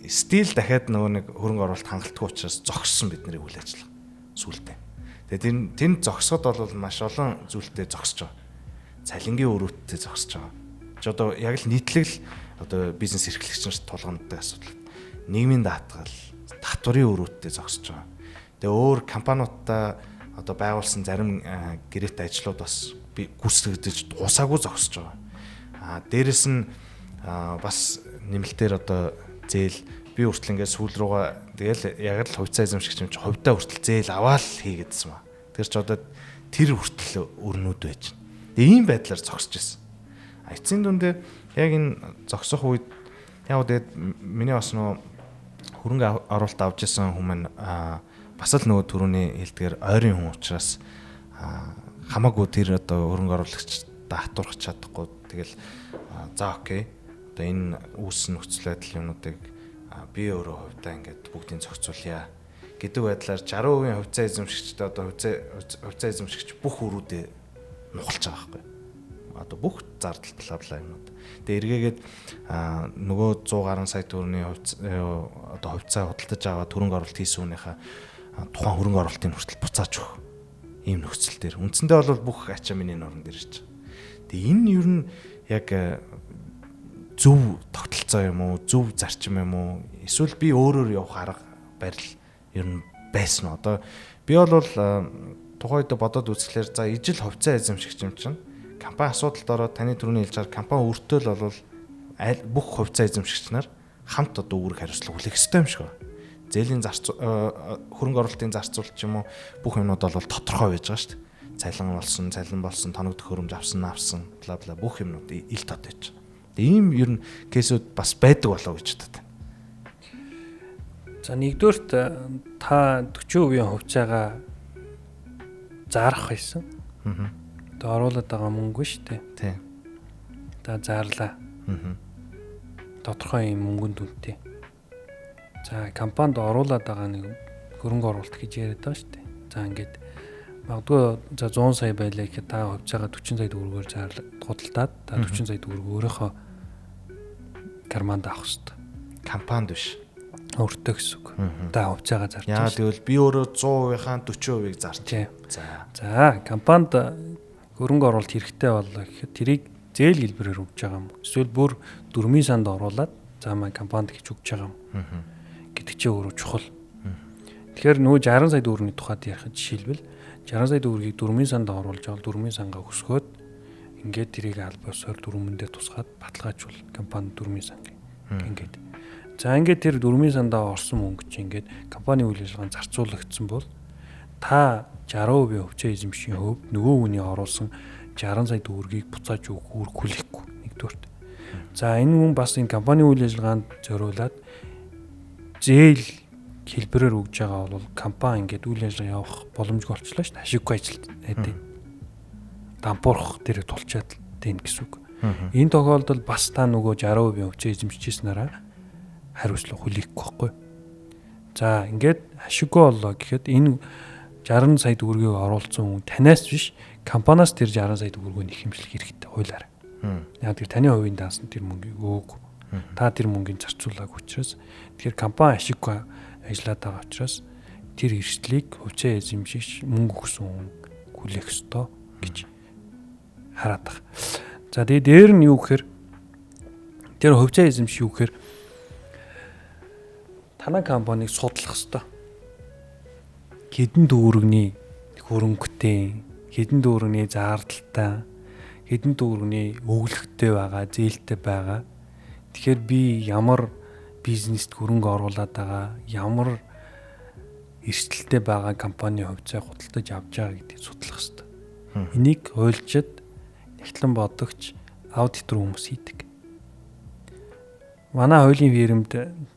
Стил дахиад нөгөө нэг хөрөнгө оруулалт хангалтгүй учраас зогссон бидний үйл ажиллагаа сүултээ. Тэгээд тэнд зогсоход бол маш олон зүйлтэй зогсож байгаа. Цалингийн өрөөттэй зогсож байгаа. Чи одоо яг л нийтлэг л одоо бизнес эрхлэгч нарт тулгамддаг асуудал. Нийгмийн даатгал, татварын өрөөттэй зогсож байгаа. Тэгээ өөр компаниудтай одоо байгуулсан зарим гэрээтэй ажлууд бас би гүйцэтгэгдэж дуусаагүй зогсож байгаа. А дээрэс нь бас нэмэлтээр одоо зээл би хүртэл ингээд сүүл рүүгээ тэгэл яг л хувьцаа эзэмшигч юм чи хувьдаа хүртэл зээл аваал хийгээдсэн ба. Тэр чи одоо тэр хүртэл өрнүүд байж байна. Тэгээ ийм байдлаар зогсож байсан. А эцсийн дүндээ яг энэ зогсох үед яг тэгээд миний бас нөө хөрөнгө оруулалт авч исэн хүмүүс бас л нөгөө түрүүний хэлдгээр ойрын хүн учраас хамаагүй тэр одоо хөрөнгө оруулагч татварх чадахгүй тэгэл за окей одоо энэ үүссэн нөхцөл байдал юмнуудыг би өөрөө хувьдаа ингээд бүгдийг зохицуулъя гэдэг байдлаар 60% хувьцаа эзэмшигчтэй одоо хувьцаа эзэмшигч бүх өрүүдээ нухалж байгаа байхгүй. Одоо бүх зардал бла бла юмнууд. Тэгээ эргээгээд нөгөө 100 гаруй сая төгрөгийн одоо хувьцаа худалдаж аваад хөрөнгө оруулалт хийсэн хүнийхээ тухайн хөрөнгө оруулалтын хүртэл буцааж өгөх ийм нөхцөл дээр. Үндсэндээ бол бүх ачаа миний нуран дээр ирж байгаа. Тэгээ энэ ер нь яг зөв тогтолцоо юм уу, зөв зарчим юм уу? Эсвэл би өөрөөр явах арга барил ер нь байсан уу? Одоо би бол тухайн үед бодоод үзэхлээр за ижил хувьцаа эзэмшигч юм чинь компани асуудалд ороод таны түрүүний хэлж байгаа компани өртөөл бол бүх хувьцаа эзэмшигч нар хамт одоо үүрэг хариуцлага хүлээх ёстой юм шиг байна. Зээлийн хөрөнгө оруулалтын зарцуулалт ч юм уу бүх юмнууд бол тодорхой байж байгаа шүү дээ. Цалин болсон, тоног төхөөрөмж авсан, бла бла бүх юмнууд ил тод байж байгаа. Тэгээ ийм ер нь кейсүүд бас байдаг болоо гэж боддог. За нэгдүгээрт та 40% хувьцаагаа зарах байсан. Аа. Одоо оруулаад байгаа мөнгө шүү дээ. Тийм. Та зарлаа. Аа. Тодорхой юм мөнгөнд дүнтэй. За компанид оруулаад байгаа нэг хөрөнгө оруулалт гэж яриад байгаа шүү дээ. За ингээд магадгүй за 100 сая байлаа гэхэд та хувьцаагаа 40 сая төгрөгөөр зарлаа худалдаад та 40 сая төгрөг өөрийнхөө карманд авах хэрэгтэй. Компанид биш. Өөртөө гэсэн үг. Та хувьцаагаа зарж байна. Яа тэгвэл би өөрөө 100%-ийнхаа 40%-ийг зарч. За. За, компанид хөрөнгө оруулалт хэрэгтэй боллоо гэхэд тэрийг зээл хэлбэрээр өгж байгаа юм. Эсвэл бүр дөрмийн санд оруулаад за маань компанид гэж өгж байгаа юм. Гэдэг чинь өөрөө чухал. Тэгэхээр нөгөө 60 сая төгрөгийн тухайд ярих жишээлбэл 60 сая төгрөгийг дөрмийн санд оруулж авал дөрмийн сангаа өсгөөд ингээд тэрийг аль босоор дөрмөндөө тусгаад баталгаажуул компани дөрмийн санг ингээд. За ингээд тэр дөрмийн сандаа орсон мөнгө чинь ингээд компани үйл ажиллагаанд зарцуулагдсан бол та 60% хувьцаа эзэмшийн хувьд нөгөө хүний оруулсан 60 сая төгрөгийг буцааж өгөх үүрэг хүлээхгүй нэгдүгээрт. За энэ хүн бас энэ компани үйл ажиллагаанд зориулаад зээл хэлбэрээр өгж байгаа бол компани ингээд үйл ажиллагаа явах боломжгүй болчихлоо шүү дээ. Ашиггүй ажилт байдаг. Дампуурах дээр тулчаад тийм гэсэн үг. Энэ тохиолдолд бас та нөгөө 60% хувьцаа эзэмшижсэн араа хариуцлага хүлээхгүй байхгүй. За ингээд ашиггүй боллоо гэхэд энэ 60 сая төгрөгийг оруулсан хүн танаас биш компаниас тэр 60 сая төгрөгөө нэхэмжлэх хэрэгтэй хуулиар. Яг тэр таны хувийн данс нь тэр мөнгийг өөг. Та тэр мөнгийг зарцуулаагүй учраас тэгэхээр компани ашиггүй ажиллаад байгаа учраас тэр эрсдлийг хувьцаа эзэмшигч мөнгө өгсөн хүн хүлээх ёстой гэж хараад байгаа. За тэгээ дээр нь юу гэхээр тэр хувьцаа эзэмших юу гэхээр танай компанийг судлах ёстой. Хэдэн төгрөгний хөрөнгөтэй, хэдэн төгрөгний зардалтай, хэдэн төгрөгний өглөгтэй байгаа, зээлтэй байгаа. Тэгэхээр би ямар бизнест хөрөнгө оруулаад байгаа, ямар эрсдэлтэй байгаа компани хувьцаа худалдаж авч байгаа гэдгийг судлах ёстой. Энийг хуульчид, нягтлан бодогч, аудитор хүмүүс хийдэг. Манай хуулийн фирмд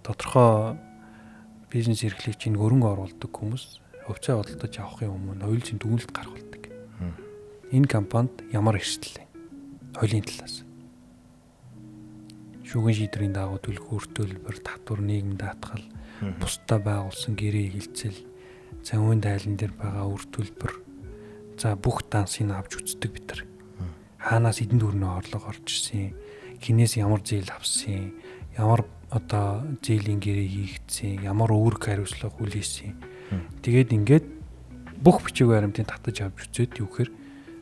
тодорхой бизнес эрхлэгчийн хөрөнгө оруулдаг хүмүүс хувьцаа худалдаж авахын өмнө хуулийн дүгнэлт гаргадаг. Энэ компанид ямар эрсдэл вэ? Хуулийн талаас. Шүүгэн шийдвэрийн дагуу төлөх үр төлбөр, татвар, нийгмийн даатгал, бусдаа байгуулсан гэрээ хэлцэл, санхүүгийн тайлан дээр байгаа үр төлбөр. За бүх дансыг авч үздэг бид нар. Хаанаас эдэн төгрөний орлого орж ирсэн, хинээс ямар зээл авсан, ямар одоо зээлийн гэрээ хийгдсэн, ямар үүрэг хариуцлага хүлээсэн. Тэгээд ингээд бүх бичиг баримтыг татаж авч үзээд юу гэхээр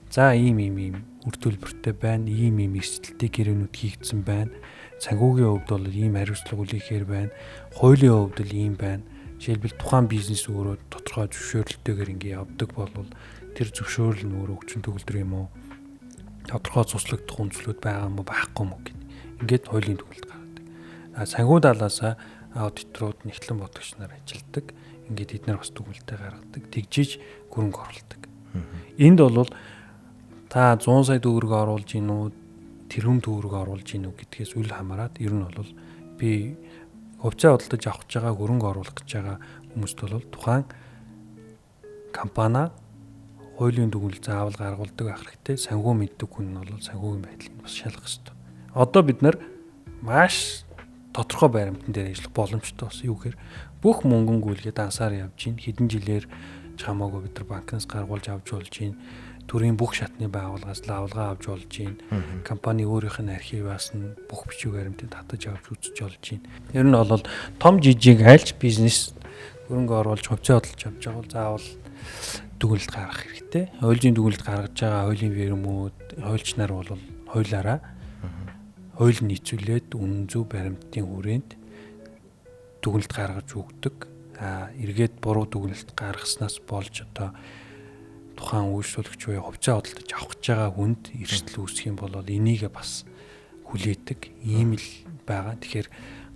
за ийм ийм ийм үр төлбөртэй байна, ийм ийм эрсдэлтэй гэрээнүүд хийгдсэн байна. Санхүүгийн хувьд бол ийм хариуцлага хүлээхээр байна. Хуулийн хувьд л ийм байна. Жишээлбэл тухайн бизнес өөрөө тодорхой зөвшөөрлөлтөөр ингээ явдаг бол тэр зөвшөөрөл нь өөрөө хүчин төгөлдөр юм уу? Тодорхой цуслагдах үндэслүүд байгаа юм уу, байхгүй юм уу гэд. Ингээд хуулийн дүгнэлт гаргадаг. А санхүү талаасаа аудиторууд, нэгтлэн бодогч нар ажилладаг. Ингээд эднэр бас дүгнэлтээ гаргадаг. Тэгжиж хөрөнгө оруулдаг. Энд бол та 100 сая төгрөг оруулж гин үү, тэрхүүм төгрөг оруулж гин үү гэдгээс үл хамааран ер нь бол би хувьцаа худалдаж авах гэж байгаа, хөрөнгө оруулах гэж байгаа хүмүүст бол тухайн компани хуулийн дүгнэлт заавал гаргуулдаг байх хэрэгтэй. Санхүү мэддэг хүн нь бол санхүүгийн байдлыг бас шалгах хэрэгтэй. Одоо бид нар маш тодорхой баримтан дээр ажиллах боломжтой болсон. Юу гэхээр бүх мөнгөн гүйлгээ дансаар явж гин, хэдэн жилээр ч хамаагүй бид нар банкнаас гаргуулж авч болж гин, төрийн бүх шатны байгууллагаас лавлгаа авч болж гин, компани өөрийнх нь архиваас нь бүх бичиг баримтыг татаж авч үзэж болж гин. Ер нь бол том жижиг альч бизнес хөрөнгө оруулж хувьцаа хөдөлж авч байгаа бол заавал дүгнэлт гаргах хэрэгтэй. Хуулийн дүгнэлт гаргаж байгаа хуулийн фирмүүд, хуульч нар бол хуулиараа хууль нийцүүлээд үнэн зөв баримтын хүрээнд дүгнэлт гаргаж өгдөг. А эргээд буруу дүгнэлт гаргаснаас болж одоо тухайн үйлчлүүлэгч буюу хувьцаа худалдаж авах гэж байгаа хүнд эрсдэл үүсэх юм бол энийг бас хүлээдэг ийм л байгаа. Тэгэхээр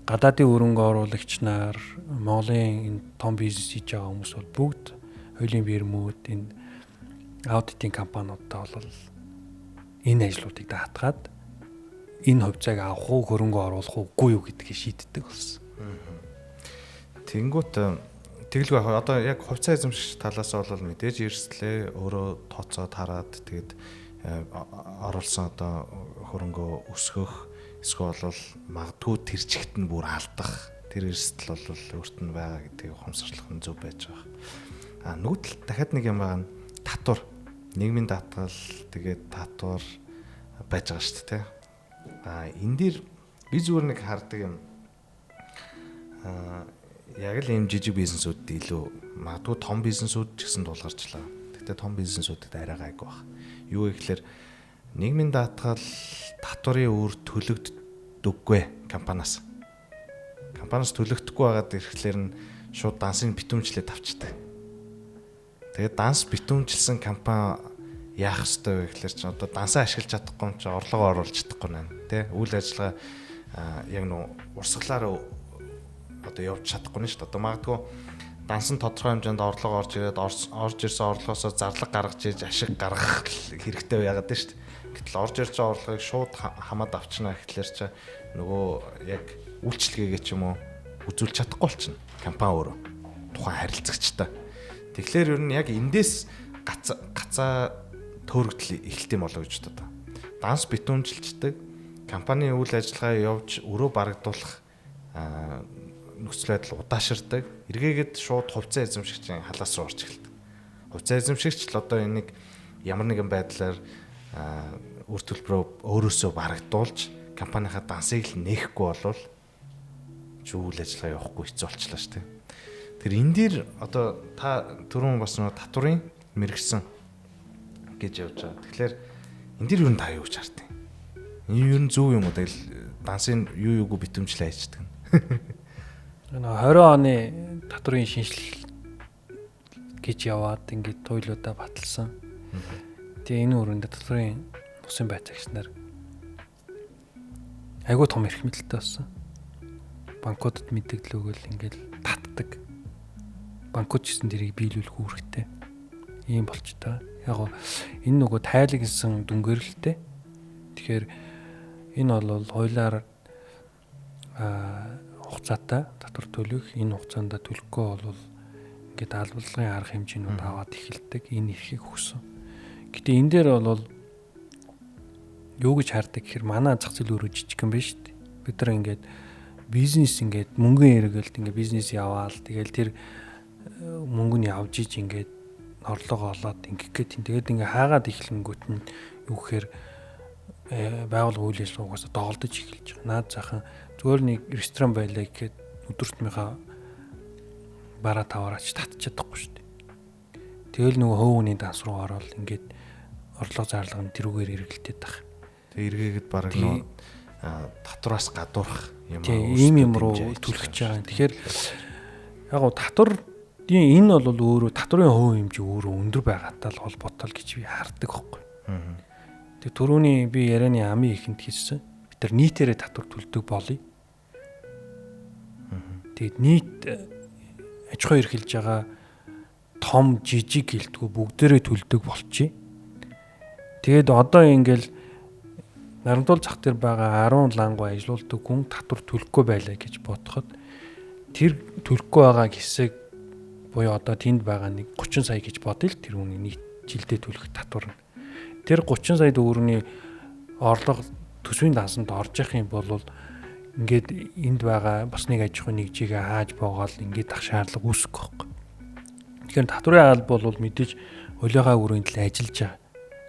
гадаадын хөрөнгө оруулагч нар, Монголын энэ том бизнес хийж байгаа хүмүүс бол бүгд хуулийн фирмүүд, энэ аудитын компаниудтай бол энэ ажлуудыг даатгаад энэ хувьцааг авах уу, хөрөнгө оруулах уугүй юу гэдгийг шийддэг болсон. Тэнгүүт тэгэлгүй яг одоо яг хувьцаа эзэмшигч талаас бол мэдээж эрсдлээ өөрөө тооцоод хараад тэгээд оруулсан одоо хөрөнгөө өсгөх эсвэл бол магадгүй тэр чигт нь бүр алдах тэр эрсдэл бол өөрт нь байгаа гэдгийг ухамсарлах нь зөв байж байгаа. А нөгөө талд дахиад нэг юм байгаа нь татвар, нийгмийн даатгал, тэгээд татвар байж байгаа шүү дээ. А энэ дээр би зүгээр нэг хардаг юм. А яг л ийм жижиг бизнесүүд илүү магадгүй том бизнесүүд ч гэсэн тулгарчлаа. Гэхдээ том бизнесүүдэд арай гайгүй баг. Юу гэхээр нийгмийн даатгал татварын үр төлөгддөггүй компаниас. Компаниас төлөгдөхгүй байгаад ирэхлээр нь шууд дансын битүүмжлээд авчдаг. Тэгээд данс битүүмжилсэн компани яах ёстой вэ гэхээр чинь одоо дансаа ашиглаж чадахгүй юм чи орлогоо оруулж чадахгүй нэ тий үйл ажиллагаа яг нөө урсгалаар одоо явж чадахгүй нь шүү дээ. Одоо магадгүй Дансан тодорхой хэмжээнд орлого орж ирээд орж ирсэн орлогоосоо зарлага гаргаж иж ашиг гаргах хэрэгтэй байгаад байна шүү дээ. Гэтэл орж ирж байгаа орлогыг шууд хамаад авчна гэхлээр чи нөгөө яг үйлчлэгээгээ ч юм уу үзүүлж чадахгүй болчихно. Компани өөрөө тухайн харилцагчтай. Тэгэхээр ер нь яг эндээс гацаа төөрөгдөл эхэлт юм болоо гэж бодод. Данс битүүмжилчдэг компани үйл ажиллагаа явж өрөө барагдуулах нөхцөл байдал удаашрдаг. Эргээгээд шууд хувьцаа эзэмшигчийн халаас руу орж эхэлдэг. Хувьцаа эзэмшигч л одоо энийг ямар нэгэн байдлаар үр төлбөрөө өөрөөсөө барагдуулж компанийнхаа дансыг л нээхгүй болвол ч үйл ажиллагаа явахгүй хэцүү болчлаа шүү дээ. Тэр энэ дээр одоо та түрүүн бас нөгөө татврын мэрэгсэн гэж явж байгаа. Тэгэхээр энэ дээр юу н та юу гэж хардیں۔ Энэ юу н зөв юм уу? Тэгэл дансын юу юугүй битэмжлээ хайчдаг. Нөгөө 20 оны татврын шинжилэл гэж яваад ингээд туйлуудаа баталсан. Тэгээ энэ өрөөнд татврын усын байцаагч нар айгүй том эрх мэдэлтэй болсон. Банкудад мэдээлэл өгөөл ингээд татдаг. Банкуд ч гэсэн тэрийг биелүүлэх үүрэгтэй. Ийм болчтой. Яг гоо энэ нөгөө тайлагнсан дүнгэрэлтэй. Тэгэхээр энэ бол хуулиар хугацаатай татвар төлөх, энэ хугацаанд төлөхгүй бол ингээд албалгын арга хэмжээнүүд аваад эхэлдэг. Энэ эрхийг өгсөн. Гэтэ энэ дээр бол юу гэж хардаг гэхээр манай зах зээл өөрөө жижигхэн биш шүү дээ. Бид нар ингээд бизнес ингээд мөнгөн эргэлт ингээд бизнес яваал тэгэл тэр мөнгө нь явж иж ингээд орлого олоод ингэх гээд тэгээд ингээ хаагаад эхлэнгүүт нь юу гэхээр байгууллага үйл ажиллагаа угаасаа доголдож эхэлж байгаа. Наад захын зүгээр нэг ресторан байлаа гэхэд өдөртмийнхаа бараа таваараач татчих чадахгүй шүү дээ. Тэгэл нөгөө хувь хүний данс руу ороод ингээд орлого зарлага нь тэрүүгээр эргэлдээд байх. Тэг эргээгээд бараг нөгөө татвараас гадуурх юм аа. Ийм юм руу түлхэж байгаа. Тэгэхээр яг гоо татвар энэ бол өөрөө татврын хувь хэмжээ өөрөө өндөр байгаатай л холбоотой л гэж би хардаг байхгүй. Тэг түрүүний би ярианы амын ихэнд хэлсэн. Бид нар нийтээрээ татвар төлдөг болъё. Тэгээд нийт аж ахуй эрхэлж байгаа том жижиг гэлтгүү бүгдээрээ төлдөг болчихъя. Тэгээд одоо ингээл Нарантуул зах дээр байгаа 10 лангуу ажилуулдаг хүн татвар төлөхгүй байлаа гэж бодоход тэр төлөхгүй байгаа хэсэг буюу одоо тэнд байгаа нэг 30 сая гэж бодъё л тэр хүний нийт жилдээ төлөх татвар нь. Тэр 30 сая төгрөгийн орлого төсвийн дансанд орж явах юм бол ингээд энд байгаа бас нэг аж ахуйн нэгжигээ хааж боогоол ингээд ах шаардлага үүсэхгүй байхгүй. Тэгэхээр татврын алба бол мэдээж хуулийнхаа өрөөнд л ажиллаж байгаа.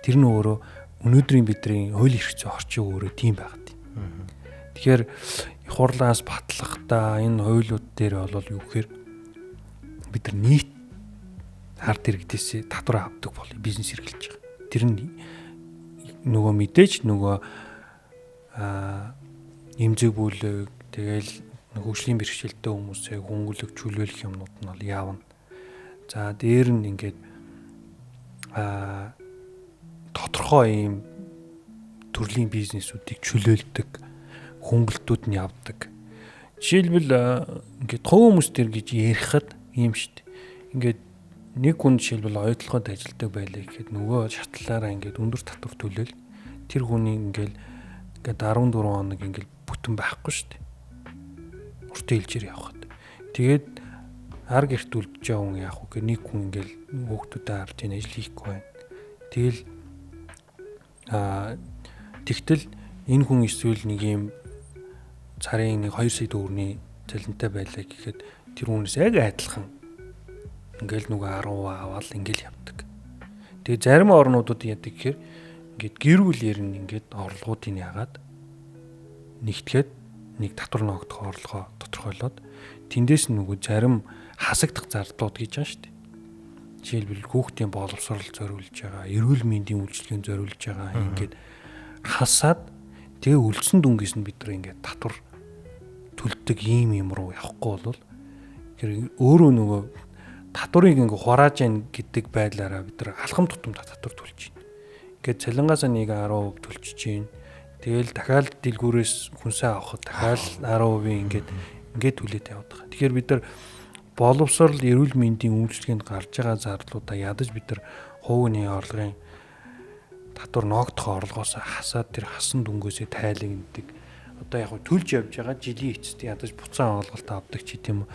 Тэр нь өөрөө өнөөдрийн бидний хууль эрх зүйн орчин өөрөө тийм байгаад байна. Тэгэхээр их хурлаас батлахдаа энэ хуулиуд дээр бол юу гэхээр бид нар нийт ард иргэдээс татвар авдаг бол бизнес эрхэлж байгаа. Тэр нь нөгөө мэдээж нөгөө эмзэг бүлэг тэгэл хөгжлийн бэрхшээлтэй хүмүүсээ хөнгөлөг чөлөөлөх юмнууд нь бол яавна. За дээр нь ингээд тодорхой ийм төрлийн бизнесүүдийг чөлөөлдөг, хөнгөлтүүд нь явдаг. Жишээлбэл ингээд хувь хүмүүс төр гэж ярихад ийм шүү дээ. Ингээд нэг хүн жишээлбэл оюутлогод ажилтдаг байлаа гэхэд нөгөө шатлалаараа ингээд өндөр татвар төлөөл тэр хүний ингээд 14 хоног ингээд бүтэн байхгүй шүү дээ. Урт хэлжээр явхад. Тэгээд ар гэрт үлдэж байгаа хүн яах вэ гэх нэг хүн ингээд хүүхдүүдэд харж ийн ажил хийхгүй байна. Тэгэл тэгтэл энэ хүн эсвэл нэг юм царын нэг 2 сая төгрөгийн цалинтай байлаа гэхэд тэр хүнээс яг адилхан ингээл нөгөө 10% аваад ингээл явдаг. Тэгээ зарим орнуудад яадаг гэхээр ингээд гэр бүлээр нь ингээд орлогоодыг яагаад нэгтгэхэд нэг татвар ногдох орлогоо тодорхойлоод тэндээс нь нөгөө зарим хасагдах зардлууд гэж байгаа шүү дээ. Жишээлбэл хүүхдийн боловсрол зориулж байгаа, эрүүл мэндийн үйлчилгээнд зориулж байгаа ингээд хасаад тэгээ үлдсэн дүнгээс нь бид нар ингээд татвар төлдөг ийм юм руу явахгүй бол тэр өөрөө нөгөө татварыг ингээ хурааж яана гэдэг байдлаараа бид нар алхам тутамдаа татвар төлж байна. Ингээд цалингаасаа нэг 10% төлчихөж байна. Тэгэл дахиад дэлгүүрээс хүнсээ авахад дахиад 10% ингээд түлээд яваад байгаа. Тэгэхээр бид нар Боловсрол, эрүүл мэндийн үйлчилгээнд гарч байгаа зардлуудаа ядаж бид нар хувийн орлогын татвар ноогдох орлогоос хасаад тэр хасан дүнгөөсөө тайлагнадаг. Одоо яг төлж явж байгаа жилийн эцэст ядаж буцаан олголт авдаг ч гэдэм үү.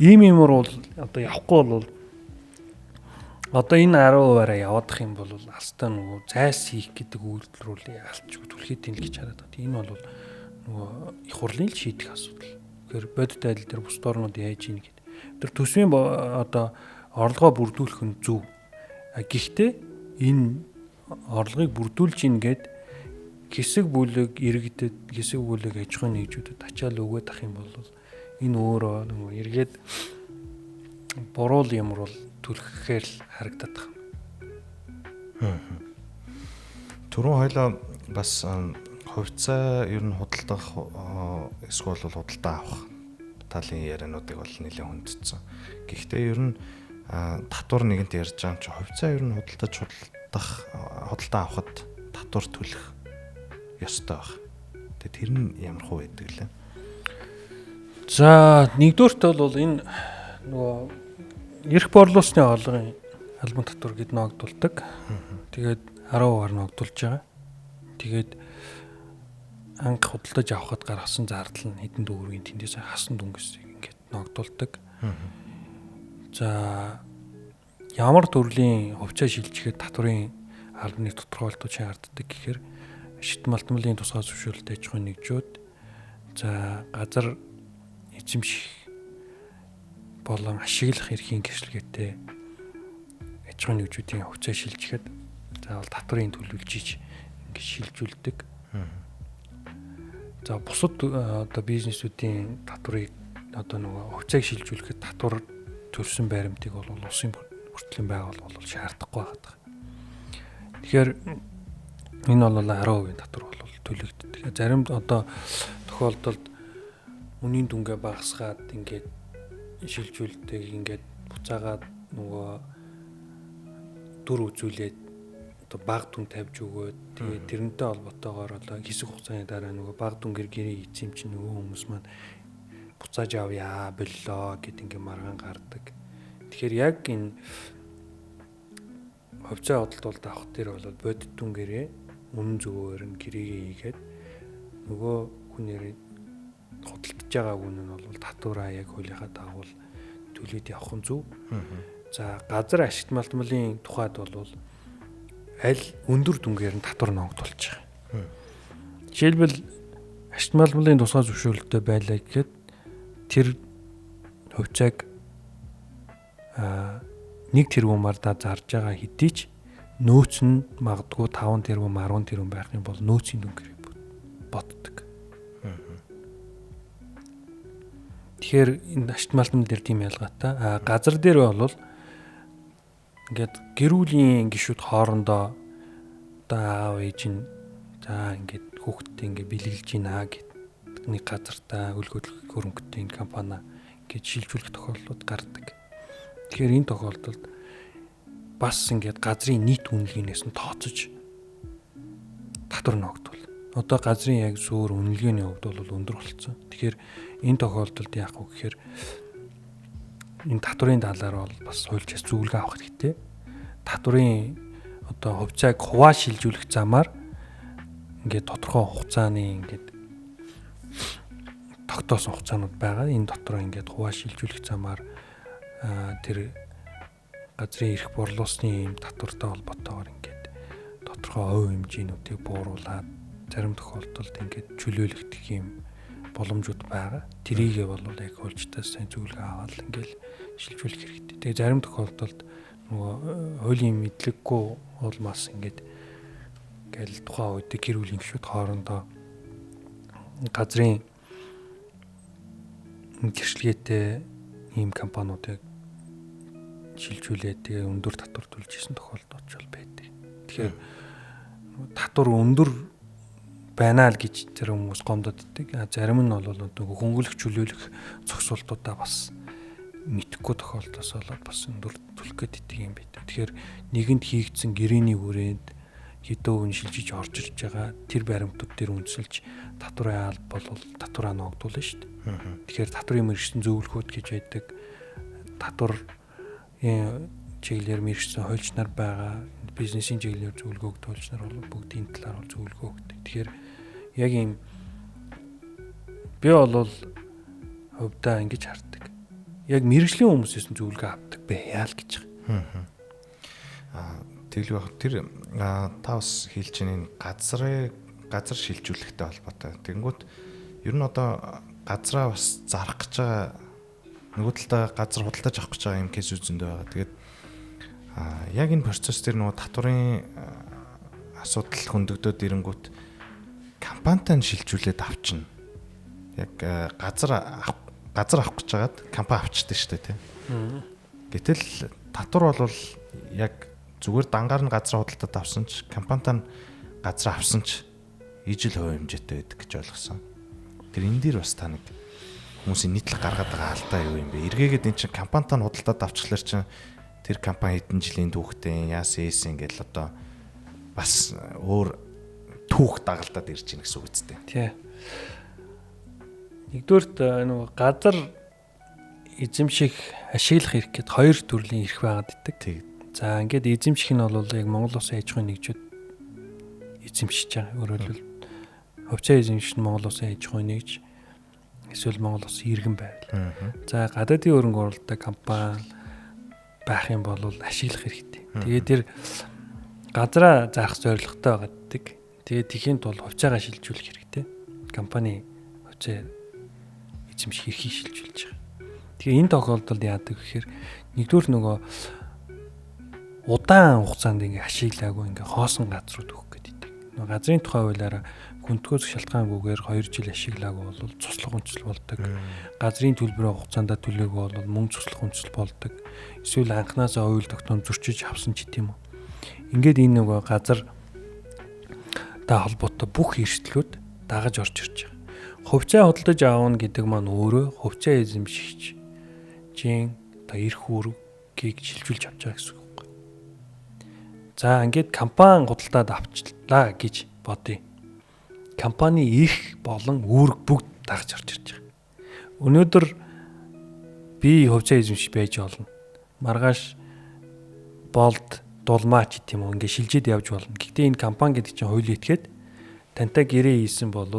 Ийм юмар бол одоо явахгүй бол одоо энэ 10%-аараа яваадах юм бол алстаа нөгөө зайс хийх гэдэг үйлдэл рүү алч түлхийд ин л гэж хараад байна. Энэ бол нөгөө их хурлын л шийдэх асуудал. Тэгэхээр бодит байдал дээр бусд орнууд яаж ийн гэдэг. Тэр төсвийн одоо орлогоо бүрдүүлэх нь зөв. Гэхдээ энэ орлогыг бүрдүүлж ийн гэд хэсэг бүлэг иргэдэд, хэсэг бүлэг аж ахуйн нэгжүүдэд ачаал өгөөд ах юм бол энэ өөрөө нөгөө эргээд буруул юмр бол түлхэхээр л харагдаад байна. Түрүүн хоёлоо бас хувьцаа ер нь худалдах эсвэл бол худалдаа авах талын яриануудыг бол нэлээд хүндэтсэн. Гэхдээ ер нь татвар нэгэнт ярьж байгаа юм чи хувьцаа ер нь худалдаж худалдаа авахд татвар төлөх ёстой байх. Тэгээ тэр нь ямар хуу байдаг лээ? За, нэгдүгээрт бол энэ нөгөө эрх борлуулсны орлогын албан татвар гэд ноогдуулдаг. Тэгээд 10%-аар ноогдуулж байгаа. Тэгээд анх худалдаж авахад гаргасан зардал нь хэдэн төгрөгийн тэндээс хасан дүнгээс ингээд ноогдуулдаг. За, ямар төрлийн хувьцаа шилжихэд татварын албаны тодорхойлолтууд шаарддаг гэхээр шид малтмалын тусгай зөвшөөрөлт аж ахуйн нэгжүүд, за газар эзэмших болон ашиглах эрхийн гэрчлэгээтэй аж ахуйн нэгжүүдийн хувьцаа шилжихэд заавал татварын төлөвлөж ингэж шилжүүлдэг. За, бусад одоо бизнесүүдийн татварыг одоо нөгөө хувьцааг шилжүүлэхэд татвар төлсөн баримтыг бол улсын бүртгэлийн байгууллага бол шаардахгүй байгаа. Тэгэхээр энэ бол 10% татвар бол төлөгддөг. Зарим одоо тохиолдолд үнийн дүнгээ багасгаад ингээд шилжүүлдэг, ингээд буцаагаад нөгөө дүр үзүүлээд одоо бага дүн тавьж өгөөд тэгээд тэрнтэй холбоотойгоор одоо хэсэг хугацааны дараа нөгөө бага дүнгээр гэрээ хийсэн юм чинь нөгөө хүмүүс маань буцааж авъя боллоо гэд ингээ маргаан гардаг. Тэгэхээр яг энэ хувьцаа худалдуулалт авах дээр бол бодит дүнгээрээ үнэн зөвөөр нь гэрээгээ хийгээд нөгөө хүнээр худалдаж байгаа хүн нь бол татвараа яг хуулийнхаа дагуу төлөөд явах нь зөв. За, газар ашигт малтмалын тухайд бол аль өндөр дүнгээр нь татвар ноогдуулж байгаа. Жишээлбэл ашигт малтмалын тусгай зөвшөөрөлтөй байлаа гэхэд тэр хувьцааг 1 тэрбумаар зарж байгаа хэдий ч нөөц нь магадгүй 5 тэрбум 10 тэрбум байх юм бол нөөцийн дүнгээр боддог. Тэгэхээр энэ ашигт малтмал дээр тийм ялгаатай. А газар дээр бол ингээд гэр бүлийн гишүүд хоорондоо одоо аав ээж нь за ингээд хүүхдтэй ингээд бэлгэлж гинэ гэд нэг газартаа үл хөрөнгөтэй энэ компани ингээд шилжүүлэх тохиолдлууд гардаг. Тэгэхээр энэ тохиолдолд бас ингээд газрын нийт үнэлгээнээс нь тооцож татвар ноогдвол. Одоо газрын яг суур үнэлгээний хувьд бол өндөр болцсон. Тэгэхээр энэ тохиолдолд яах вэ гэхээр энэ татварын талаар бол бас хуульчаас зөвлөгөө авах хэрэгтэй. Татварын одоо хувьцааг хуваа шилжүүлэх замаар ингээд тодорхой хугацааны ингээд тогтоосон хугацаанууд байгаа. Энэ дотор ингээд хуваа шилжүүлэх замаар тэр газрын эрх борлуулсны ийм татвартай холбоотойгоор ингээд тодорхой хувь хэмжээнүүдийг бууруулад зарим тохиолдолд ингээд чөлөөлөгдөх юм боломжууд байгаа. Тэрийгээ бол яг хуульчдаас сайн зөвлөгөө аваад ингээл шилжүүлэх хэрэгтэй. Тэгээ зарим тохиолдолд нөгөө хуулийн мэдлэггүй улмаас ингээд ингээл тухайн үед гэр бүлийн гишүүд хоорондоо газрын гэрчлэгээтэй ийм компаниудыг шилжүүлээд тэгээ өндөр татвар төлж исэн тохиолдол ч бол байдаг. Тэгэхээр татвар өндөр байна л гэж зарим хүмүүс гомдод идэг. Зарим нь бол нөгөө хөнгөлөх чөлөөлөх зохицуултуудаа бас мэдэхгүй тохиолдолоос болоод бас өндөр төлөх гээд идэг юм байдаг. Тэгэхээр нэгэнд хийгдсэн гэрээний хүрээнд хэдэн хувь нь шилжиж орж ирж байгаа тэр баримтууд дээр үндэслэж татварын алба бол татвараа ноогдуулна шүү дээ. Тэгэхээр татварын мэргэжсэн зөвлөхүүд гэж байдаг. Татварын чиглэлээр мэргэжсэн хуульч нар байгаа. Бизнесийн чиглэлээр зөвлөгөө өгдөг хуульч нар бол бүгд энэ талаар бол зөвлөгөө өгдөг. Тэгэхээр яг ийм би бол хувьдаа ингэж хардаг. Яг мэргэжлийн хүмүүсээс нь зөвлөгөө авдаг бэ яал гэж байгаа. Тэглүү яг тэр та бас хэлж байгаа энэ газар шилжүүлэхтэй холбоотой. Тэгэнгүүт ер нь одоо газраа бас зарах гэж байгаа, нөгөө талдаа газар худалдаж авах гэж байгаа юм кейс зөндөө байгаа. Тэгээд яг энэ процесс дээр нөгөө татварын асуудал хөндөгдөөд ирэнгүүт компанитай нь шилжүүлээд авчна. Яг газар авах гэж байгаад компани авчдаг шүү дээ, тийм. Гэтэл татвар бол яг зүгээр дангаар нь газар худалдаад авсан ч компанитай нь газар авсан ч ижил хувь хэмжээтэй байдаг гэж ойлгосон. Тэр энэ дээр бас та нэг хүмүүсийн нийтлэг гаргаад байгаа алдаа юу юм бэ? Эргээгээд эн чинь компанитай нь худалдаад авчихлаар чинь тэр компани хэдэн жилийн түүхтэй яасан ээсэн ингээл одоо бас өөр түүх дагалдаад ирж байна гэсэн үг үстэй. Тий. Нэгдүгээрт нөгөө газар эзэмших, ашиглах эрх гэд хоёр төрлийн эрх байгаад идэг. Тий. За ингээд эзэмших нь бол яг Монгол Улсын аж ахуйн нэгжүүд эзэмшиж байгаа. Өөрөөр хэлбэл хувьцаа эзэмших нь Монгол Улсын аж ахуйн нэгж эсвэл Монгол Улсын иргэн байвал. За гадаадын хөрөнгө оруулалттай компани байх юм бол ашиглах хэрэгтэй. Тэгээд тэр газраа зарах зорилготой байгаа гэдэг. Тэгээд тэхийн тулд хувьцаагаа шилжүүлэх хэрэгтэй. Компани хувьцаа эзэмших эрхийг шилжүүлж байгаа. Тэгээ энэ тохиолдолд яадаг гэхээр нэгдүгээр нөгөө удаан хугацаанд ингээ ашиглаагүй ингээ хоосон газрууд өгөх гэдэг. Нөгөө газрын тухай хуулиараа хүндгөөс шалтгаангүйгээр 2 жил ашиглаагүй бол цуслах үндэслэл болдог. Газрын төлбөрөө хугацаанд төлөөгүй бол мөн цуслах үндэслэл болдог. Эсвэл анхнаасаа хууль тогтоом зөрчиж авсан ч гэдэм үү. Ингээд энэ нөгөө газар та холбоотой бүх эрсдлүүд дагаж орж ирж байгаа. Хувьцаа худалдаж аавна гэдэг маань өөрөө хувьцаа эзэмшигч чинь одоо эрх үүргийг шилжүүлж авч байгаа гэсэн үг байхгүй. За ингээд компани худалдаад авчлаа гэж бодъё. Компани эрх болон үүрэг бүгд дагаж орж ирж байгаа. Өнөөдөр би хувьцаа эзэмшиж байж болно. Маргааш болд дулмаа ч гэдэм үү ингээд шилжээд явж болно. Гэхдээ энэ компани гэдэг чинь хууль этгээд тантай гэрээ хийсэн бол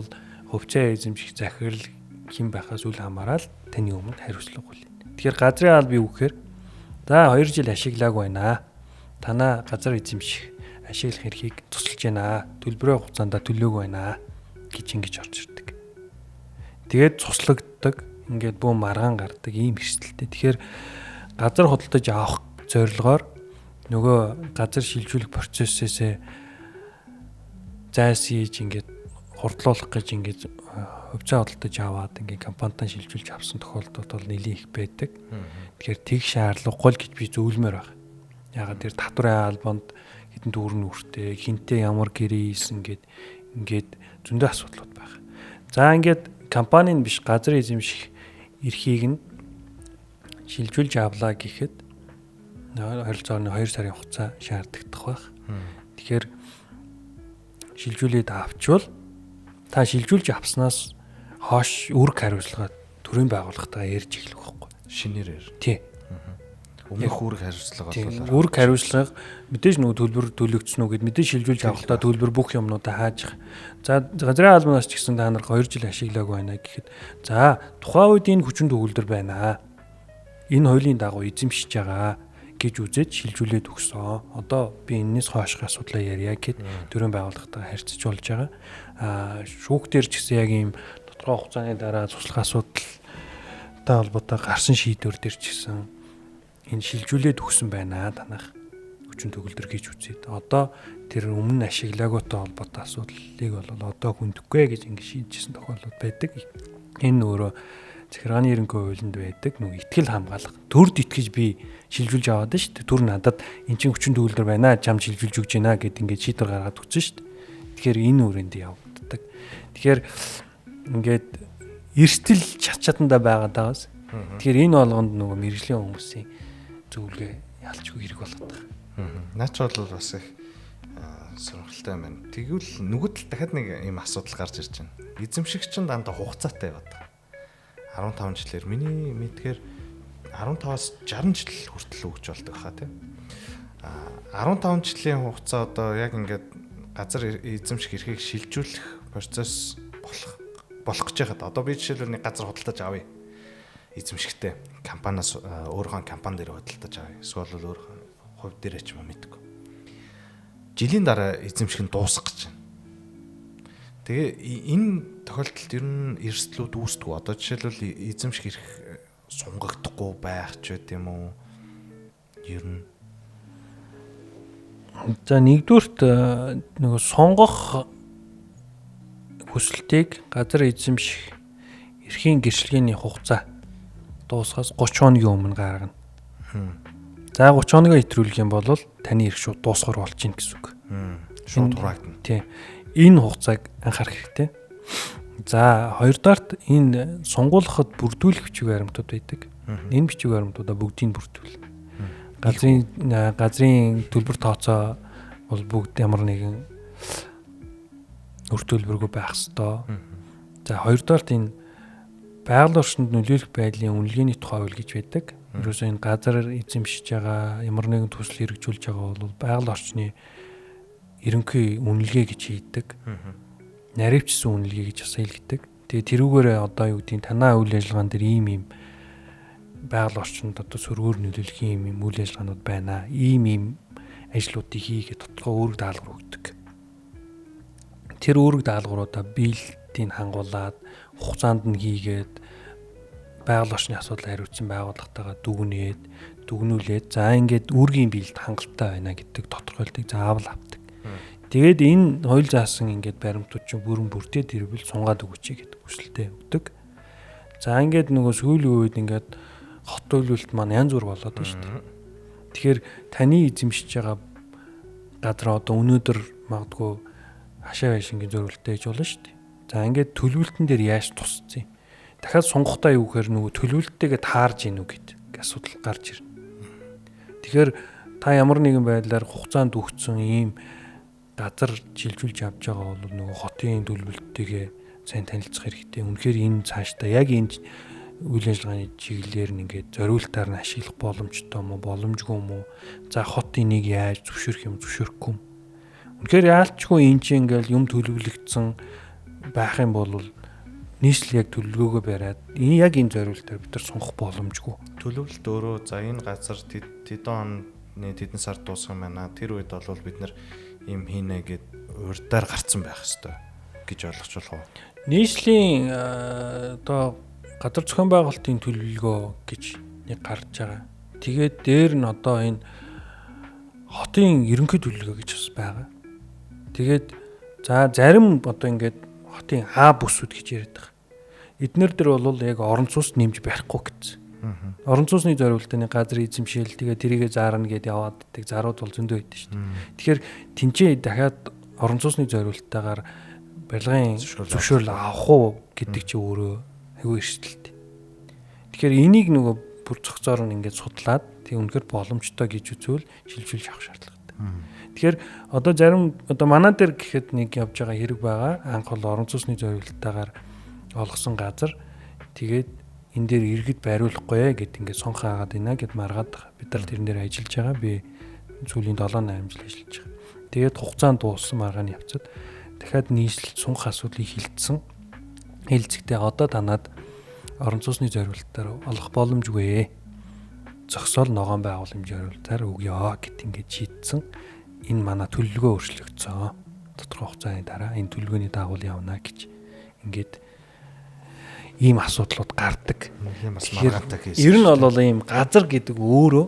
хувьцаа эзэмших захирал хэн байхаас үл хамааран таны өмнө хариуцлага хүлээнэ. Тэгэхээр газрын алба юу гэхээр за 2 жил ашиглаагүй байна. Танаа газар эзэмших ашиглах эрхийг тусалж байна. Төлбөрөө хугацаанд төлөөгүй байна гэж ингэж орж ирдэг. Тэгээд цуслагддаг. Ингээд бүү маргаан гардаг ийм эрсдэлтэй. Тэгэхээр газар худалдаж авах зорилгоор нөгөө газар шилжүүлэх процессээсээ зайс хийж ингээд хурдлуулах гэж ингээд хувьцаа худалдаж аваад ингээд компанитай шилжүүлж авсан тохиолдолд бол нэлээд их байдаг. Тэгэхээр тэг шаардлагагүй л гэж би зөвлөмөр байна. Ягаад тэр татварын албанд хэдэн төгрөг нүртэй, хинтээ ямар гэрээ хийсэн гэд ингээд зөндөө асуудлууд байна. За ингээд компани нь биш газар эзэмших эрхийг нь шилжүүлж авлаа гэхэд ойролцоогоор 2 сарын хугацаа шаардагдах байх. Тэгэхээр шилжүүлээд авчвал та шилжүүлж авснаас хойш үүрэг хариуцлага төрийн байгууллагатайгаа ярьж эхлэх байхгүй. Шинээр яар. Тий. Өмнөх үүрэг хариуцлага бол үүрэг хариуцлага мэдээж нөгөө төлбөр төлөгдсөн үү гэд мэдээж шилжүүлж авахдаа төлбөр бүх юмнуудаа хааж. За газрын албанаас ч гэсэн та нар 2 жил ашиглаагүй байна гэхэд за тухайн үед энэ хүчин төгөлдөр байна. Энэ хуулийн дагуу эзэмшиж байгаа гэж үзээд шилжүүлээд өгсөн. Одоо би энэс хойших асуудлаа ярья гэд төрийн байгууллагатайгаа харьцаж болж байгаа. Аа шүүх дээр ч гэсэн яг ийм тодорхой хугацааны дараа цуслах асуудалтай холбоотой гарсан шийдвэр дээр ч гэсэн энэ шилжүүлээд өгсөн байна танах хүчин төгөлдөр гэж үзээд одоо тэр өмнө ашиглаагүйтэй холбоотой асуудлыг бол одоо хүндэхгүй гэж ингэ шийджсэн тохиолдол байдаг. Энэ өөрөө захиргааны ерөнхий хуулинд байдаг нөгөө итгэл хамгаалах. Төрд итгэж би шилжүүлж аваад шүү дээ. Төр надад эн чинь хүчин төгөлдөр байна. Чам шилжүүлж өгч байна гэд ингээд шийдвэр гаргаад өгсөн шүү дээ. Тэгэхээр энэ үрээнд явагддаг. Тэгэхээр ингээд эрсдэл чат чатандаа байгаад байгаас. Тэгэхээр энэ болгонд нөгөө мэргэжлийн хүмүүсийн зөвлөгөө ялчгүй хэрэг болгоод байгаа. Наач бол бас их сонирхолтой юм байна. Тэгвэл нөгөө тал дахиад нэг ийм асуудал гарч ирж байна. Эзэмшигч нь дандаа хугацаатай яваад байгаа. 15 жилээр миний мэдгээр 15-аас 60 жил хүртэл өгч болдог хаа тийм. 15 жилийн хугацаа одоо яг ингээд газар эзэмших эрхийг шилжүүлэх процесс болох гэж байхад одоо би жишээлбэл нэг газар худалдаж авъя. Эзэмшихтэй компаниас өөрийнхөө компани дээр худалдаж авъя. Эсвэл өөрийнхөө хувь дээрээ ч юм уу мэдгүй. Жилийн дараа эзэмших нь дуусах гэж байна. Тэгээ энэ тохиолдолд ер нь эрсдлүүд үүсдэг. Одоо жишээлбэл эзэмших эрх сунгагдахгүй байх ч байд юм уу? Ер нь за нэгдүгüрт нөгөө сунгах хүсэлтийг газар эзэмших эрхийн гэрчлэгээний хугацаа дуусахаас 30 хоногийн өмнө гаргана. За 30 хоногоо хэтрүүлэх юм бол таны эрх шууд дуусгар болж гин гэсэн үг. Шууд хураагдана. Тийм. Энэ хугацааг анхаарах хэрэгтэй. За хоёрдоорт энэ сунгуулахад бүрдүүлэх бичиг баримтууд байдаг. Энэ бичиг баримтуудаа бүгдийг бүрдүүл. Газрын төлбөр тооцоо бол бүгд ямар нэгэн үр төлбөргүй байх ёстой. За хоёрдоорт энэ байгаль орчинд нөлөөлөх байдлын үнэлгээний тухай хууль гэж байдаг. Ерөөсөө энэ газар эзэмшиж байгаа ямар нэгэн төсөл хэрэгжүүлж байгаа бол байгаль орчны ерөнхий үнэлгээ гэж хийдэг. Наривчсан үнэлгээ гэж бас хэлэгдэг. Тэгээ тэрүүгээрээ одоо юу гэдгийг танаа үйл ажиллагаан дээр ийм ийм байгаль орчинд одоо сөргөөр нөлөөлөх ийм ийм үйл ажиллагаанууд байна. Ийм ийм ажлуудыг хийгээд тодорхой үүрэг даалгавар өгдөг. Тэр үүрэг даалгавруудаа биелтийг хангуулад хугацаанд нь хийгээд байгаль орчны асуудал хариуцсан байгууллагатайгаа дүгнээд дүгнүүлээд за ингээд үүргийн биелэлд хангалттай байна гэдэг тодорхойлтыг заавал авдаг. Тэгээд энэ хууль заасан ингээд баримтууд чинь бүрэн бүрдээд ирвэл сунгаад өгөөч гэдэг хүсэлтэд өгдөг. За ингээд нөгөө сүүлийн үед ингээд хот төлөвлөлт маань янз бүр болоод байна шүү дээ. Тэгэхээр таны эзэмшиж байгаа газар одоо өнөөдөр магадгүй хашаа байшингийн зөрүүлэлттэй гэж болно шүү дээ. За ингээд төлөвлөлтөн дээр яаж тусцیں۔ Дахиад сунгахтаа юу гэхээр нөгөө төлөвлөлттэйгээ таарж ийн үү гэдэг асуудал гарч ирнэ. Тэгэхээр та ямар нэгэн байдлаар хугацаанд өгсөн ийм газар шилжүүлж авч байгаа бол нөгөө хотын төлөвлөлттэйгээ сайн танилцах хэрэгтэй. Үнэхээр энэ цаашдаа яг энэ үйл ажиллагааны чиглэлээр нь ингээд зориултаар нь ашиглах боломжтой юм уу, боломжгүй юм уу? За хот энийг яаж зөвшөөрөх юм, зөвшөөрөхгүй юм? Үнэхээр яалчгүй энэ чинь ингээл юм төлөвлөгдсөн байх юм бол нийслэл яг төлөвлөгөөгөө бариад энэ яг энэ зориултаар бид нар сунгах боломжгүй. Төлөвлөлт өөрөө за энэ газар тэдэн оны тэдэн сард дуусах юм байна. Тэр үед бол бид нар юм хийнэ гэд урдаар гарцсан байх ёстой гэж ойлгож болох уу? Нийслийн одоо газар зохион байгуулалтын төлөвлөгөө гэж нэг гарч байгаа. Тэгээд дээр нь одоо энэ хотын ерөнхий төлөвлөгөө гэж бас байгаа. Тэгээд за зарим одоо ингээд хотын А бүсүүд гэж яриад байгаа. Эднэр дээр бол яг орон зүйс нэмж барихгүй гэсэн. Орон зүйсний зориултын газар эзэмшээл тэгээ тэрийгэ заарна гэд яваад байдаг зарууд бол зөндөө байдаг шүү дээ. Тэгэхээр тэнцээ дахиад орон зүйсний зориулттайгаар барилгын зөвшөөрөл авах уу гэдэг чи өөрөө айгүй эрсдэлтэй. Тэгэхээр энийг нөгөө бүр цогцоор нь ингээд судлаад тэг үнэхээр боломжтой гэж үзвэл шилжүүлж авах шаардлагатай. Тэгэхээр одоо зарим одоо манай дээр гэхэд нэг явж байгаа хэрэг байгаа. Анх бол орон зүйсний зориулттайгаар олгосон газар тэгээд энэ дээр иргэд бариулахгүй гэд ингээд сунхаа хагаад байна гэд маргаад бид нар тэрэн дээр ажиллаж байгаа. Би сүүлийн 7-8 жил ажиллаж байгаа. Тэгээд хугацаанд дууссан маргааны явцад дахиад нийслэл сунх асуудлыг хилцсэн. Хилцэгтээ одоо танад орон зүйсний зориултаар олох боломжгүй. Зогсоол ногоон байгууламжийн зориултаар өгөө гэт ингээд шийдсэн. Энэ манай төлөвлөгөө өөрчлөгдсөн. Тодорхой хугацааны дараа энэ төлөвлөгөөний дагуу явна гэж ингээд ийм асуудлууд гардаг. Бас маргаантай кейс. Ер нь бол ийм газар гэдэг өөрөө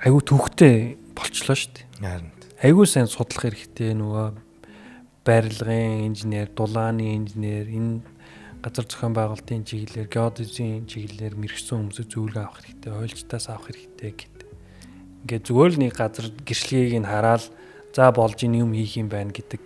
айгүй төвхтэй болчлоо шүү дээ. Харин. Айгүй сайн судлах хэрэгтэй нөгөө барилгын инженер, дулааны инженер, энэ газар зохион байгуулалтын чиглэлээр, геодезийн чиглэлээр мэргэжсэн хүмүүсийг зөвлөгөө авах хэрэгтэй, хуульчдаас авах хэрэгтэй гэдэг. Ингээд зүгээр л нэг газар гэрчлэгийг нь хараад за болж ин юм хийх юм байна гэдэг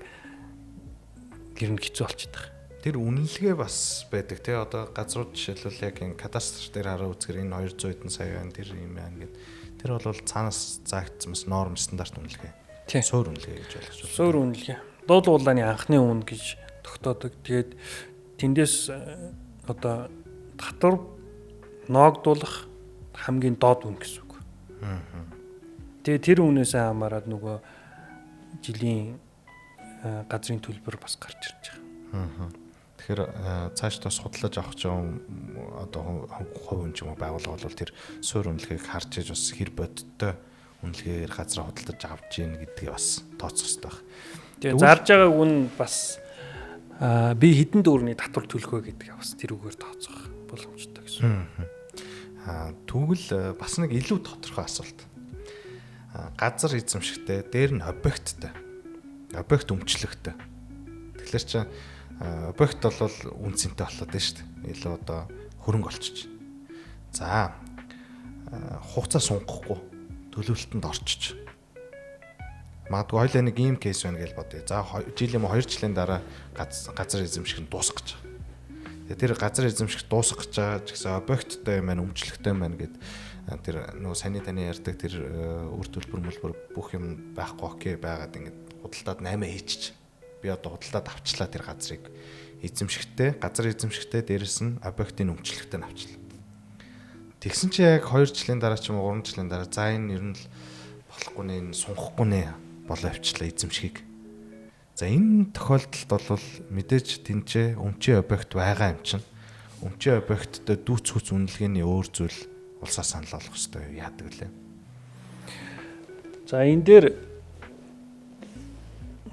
тэр нь хэцүү болчиход байгаа. Тэр үнэлгээ бас байдаг тий. Одоо газрууд жишээлбэл яг энэ кадастр дээр хараа үзэхээр энэ 200 хэдэн сая байна, тэр юм байна гэд. Тэр бол цаанаас заагдсан бас норм стандарт үнэлгээ. Суур үнэлгээ гэж ойлгож байна. Суур үнэлгээ. Дуулуулааны анхны үн гэж тогтоодог. Тэгээд тэндээс одоо татвар ноогдуулах хамгийн доод үн гэсэн үг. Тэгээ тэр үнээсээ хамаарат нөгөө жилийн газрын төлбөр бас гарч ирж байгаа. Тэгэхээр цааш бас худалдаж авах ч юм одоо хувь хүн ч юм уу байгууллага бол тэр суур үнэлгээг харж иж бас хэр бодиттой үнэлгээгээр газраа худалдаж авч гин гэдгийг бас тооцох хэрэгтэй байх. Тэгээ зарж байгаа үн бас би хэдэн дүүрний татвар төлөх вэ гэдгийг бас тэр үгээр тооцох боломжтой гэсэн. Тэгвэл бас нэг илүү тодорхой асуулт. Газар эзэмшигтэй, дээр нь объекттай. Объект өмчлөгтэй. Тэгэхээр чи объект бол үн цэнтэй болоод байна шүү дээ. Илүү одоо хөрөнгө олчиж. За хугацаа сунгахгүй төлөвлөлтөнд орчиж. Магадгүй хоёлаа нэг ийм кейс байна гэж бодъё. За жил юм уу 2 жилийн дараа газар эзэмших нь дуусах гэж байгаа. Тэгээ тэр газар эзэмших дуусах гэж байгаа ч гэсэн объекттой юм байна, өмчлөгтэй юм байна гэд тэр нөгөө саний таны ярьдаг тэр үр төлбөр мөлбөр бүх юм байхгүй окей байгаад ингээд худалдаад 8 хийчих. Би одоо худалдаад авчлаа тэр газрыг эзэмшихтэй, газар эзэмшихтэй дээрэс нь объектын өмчлөгтэй нь авчлаа. Тэгсэн чи яг 2 жилийн дараа ч юм уу 3 жилийн дараа за энэ ер нь л болохгүй нэ, энэ сунгахгүй нэ болоо авчлаа эзэмшихийг. За энэ тохиолдолд бол мэдээж тэнцээ өмчийн объект байгаа юм чинь. Өмчийн объекттой дүүцхүүц үнэлгээний өөр зүйл улсаа санал болгох хэрэгтэй яадаг лээ. За энэ дээр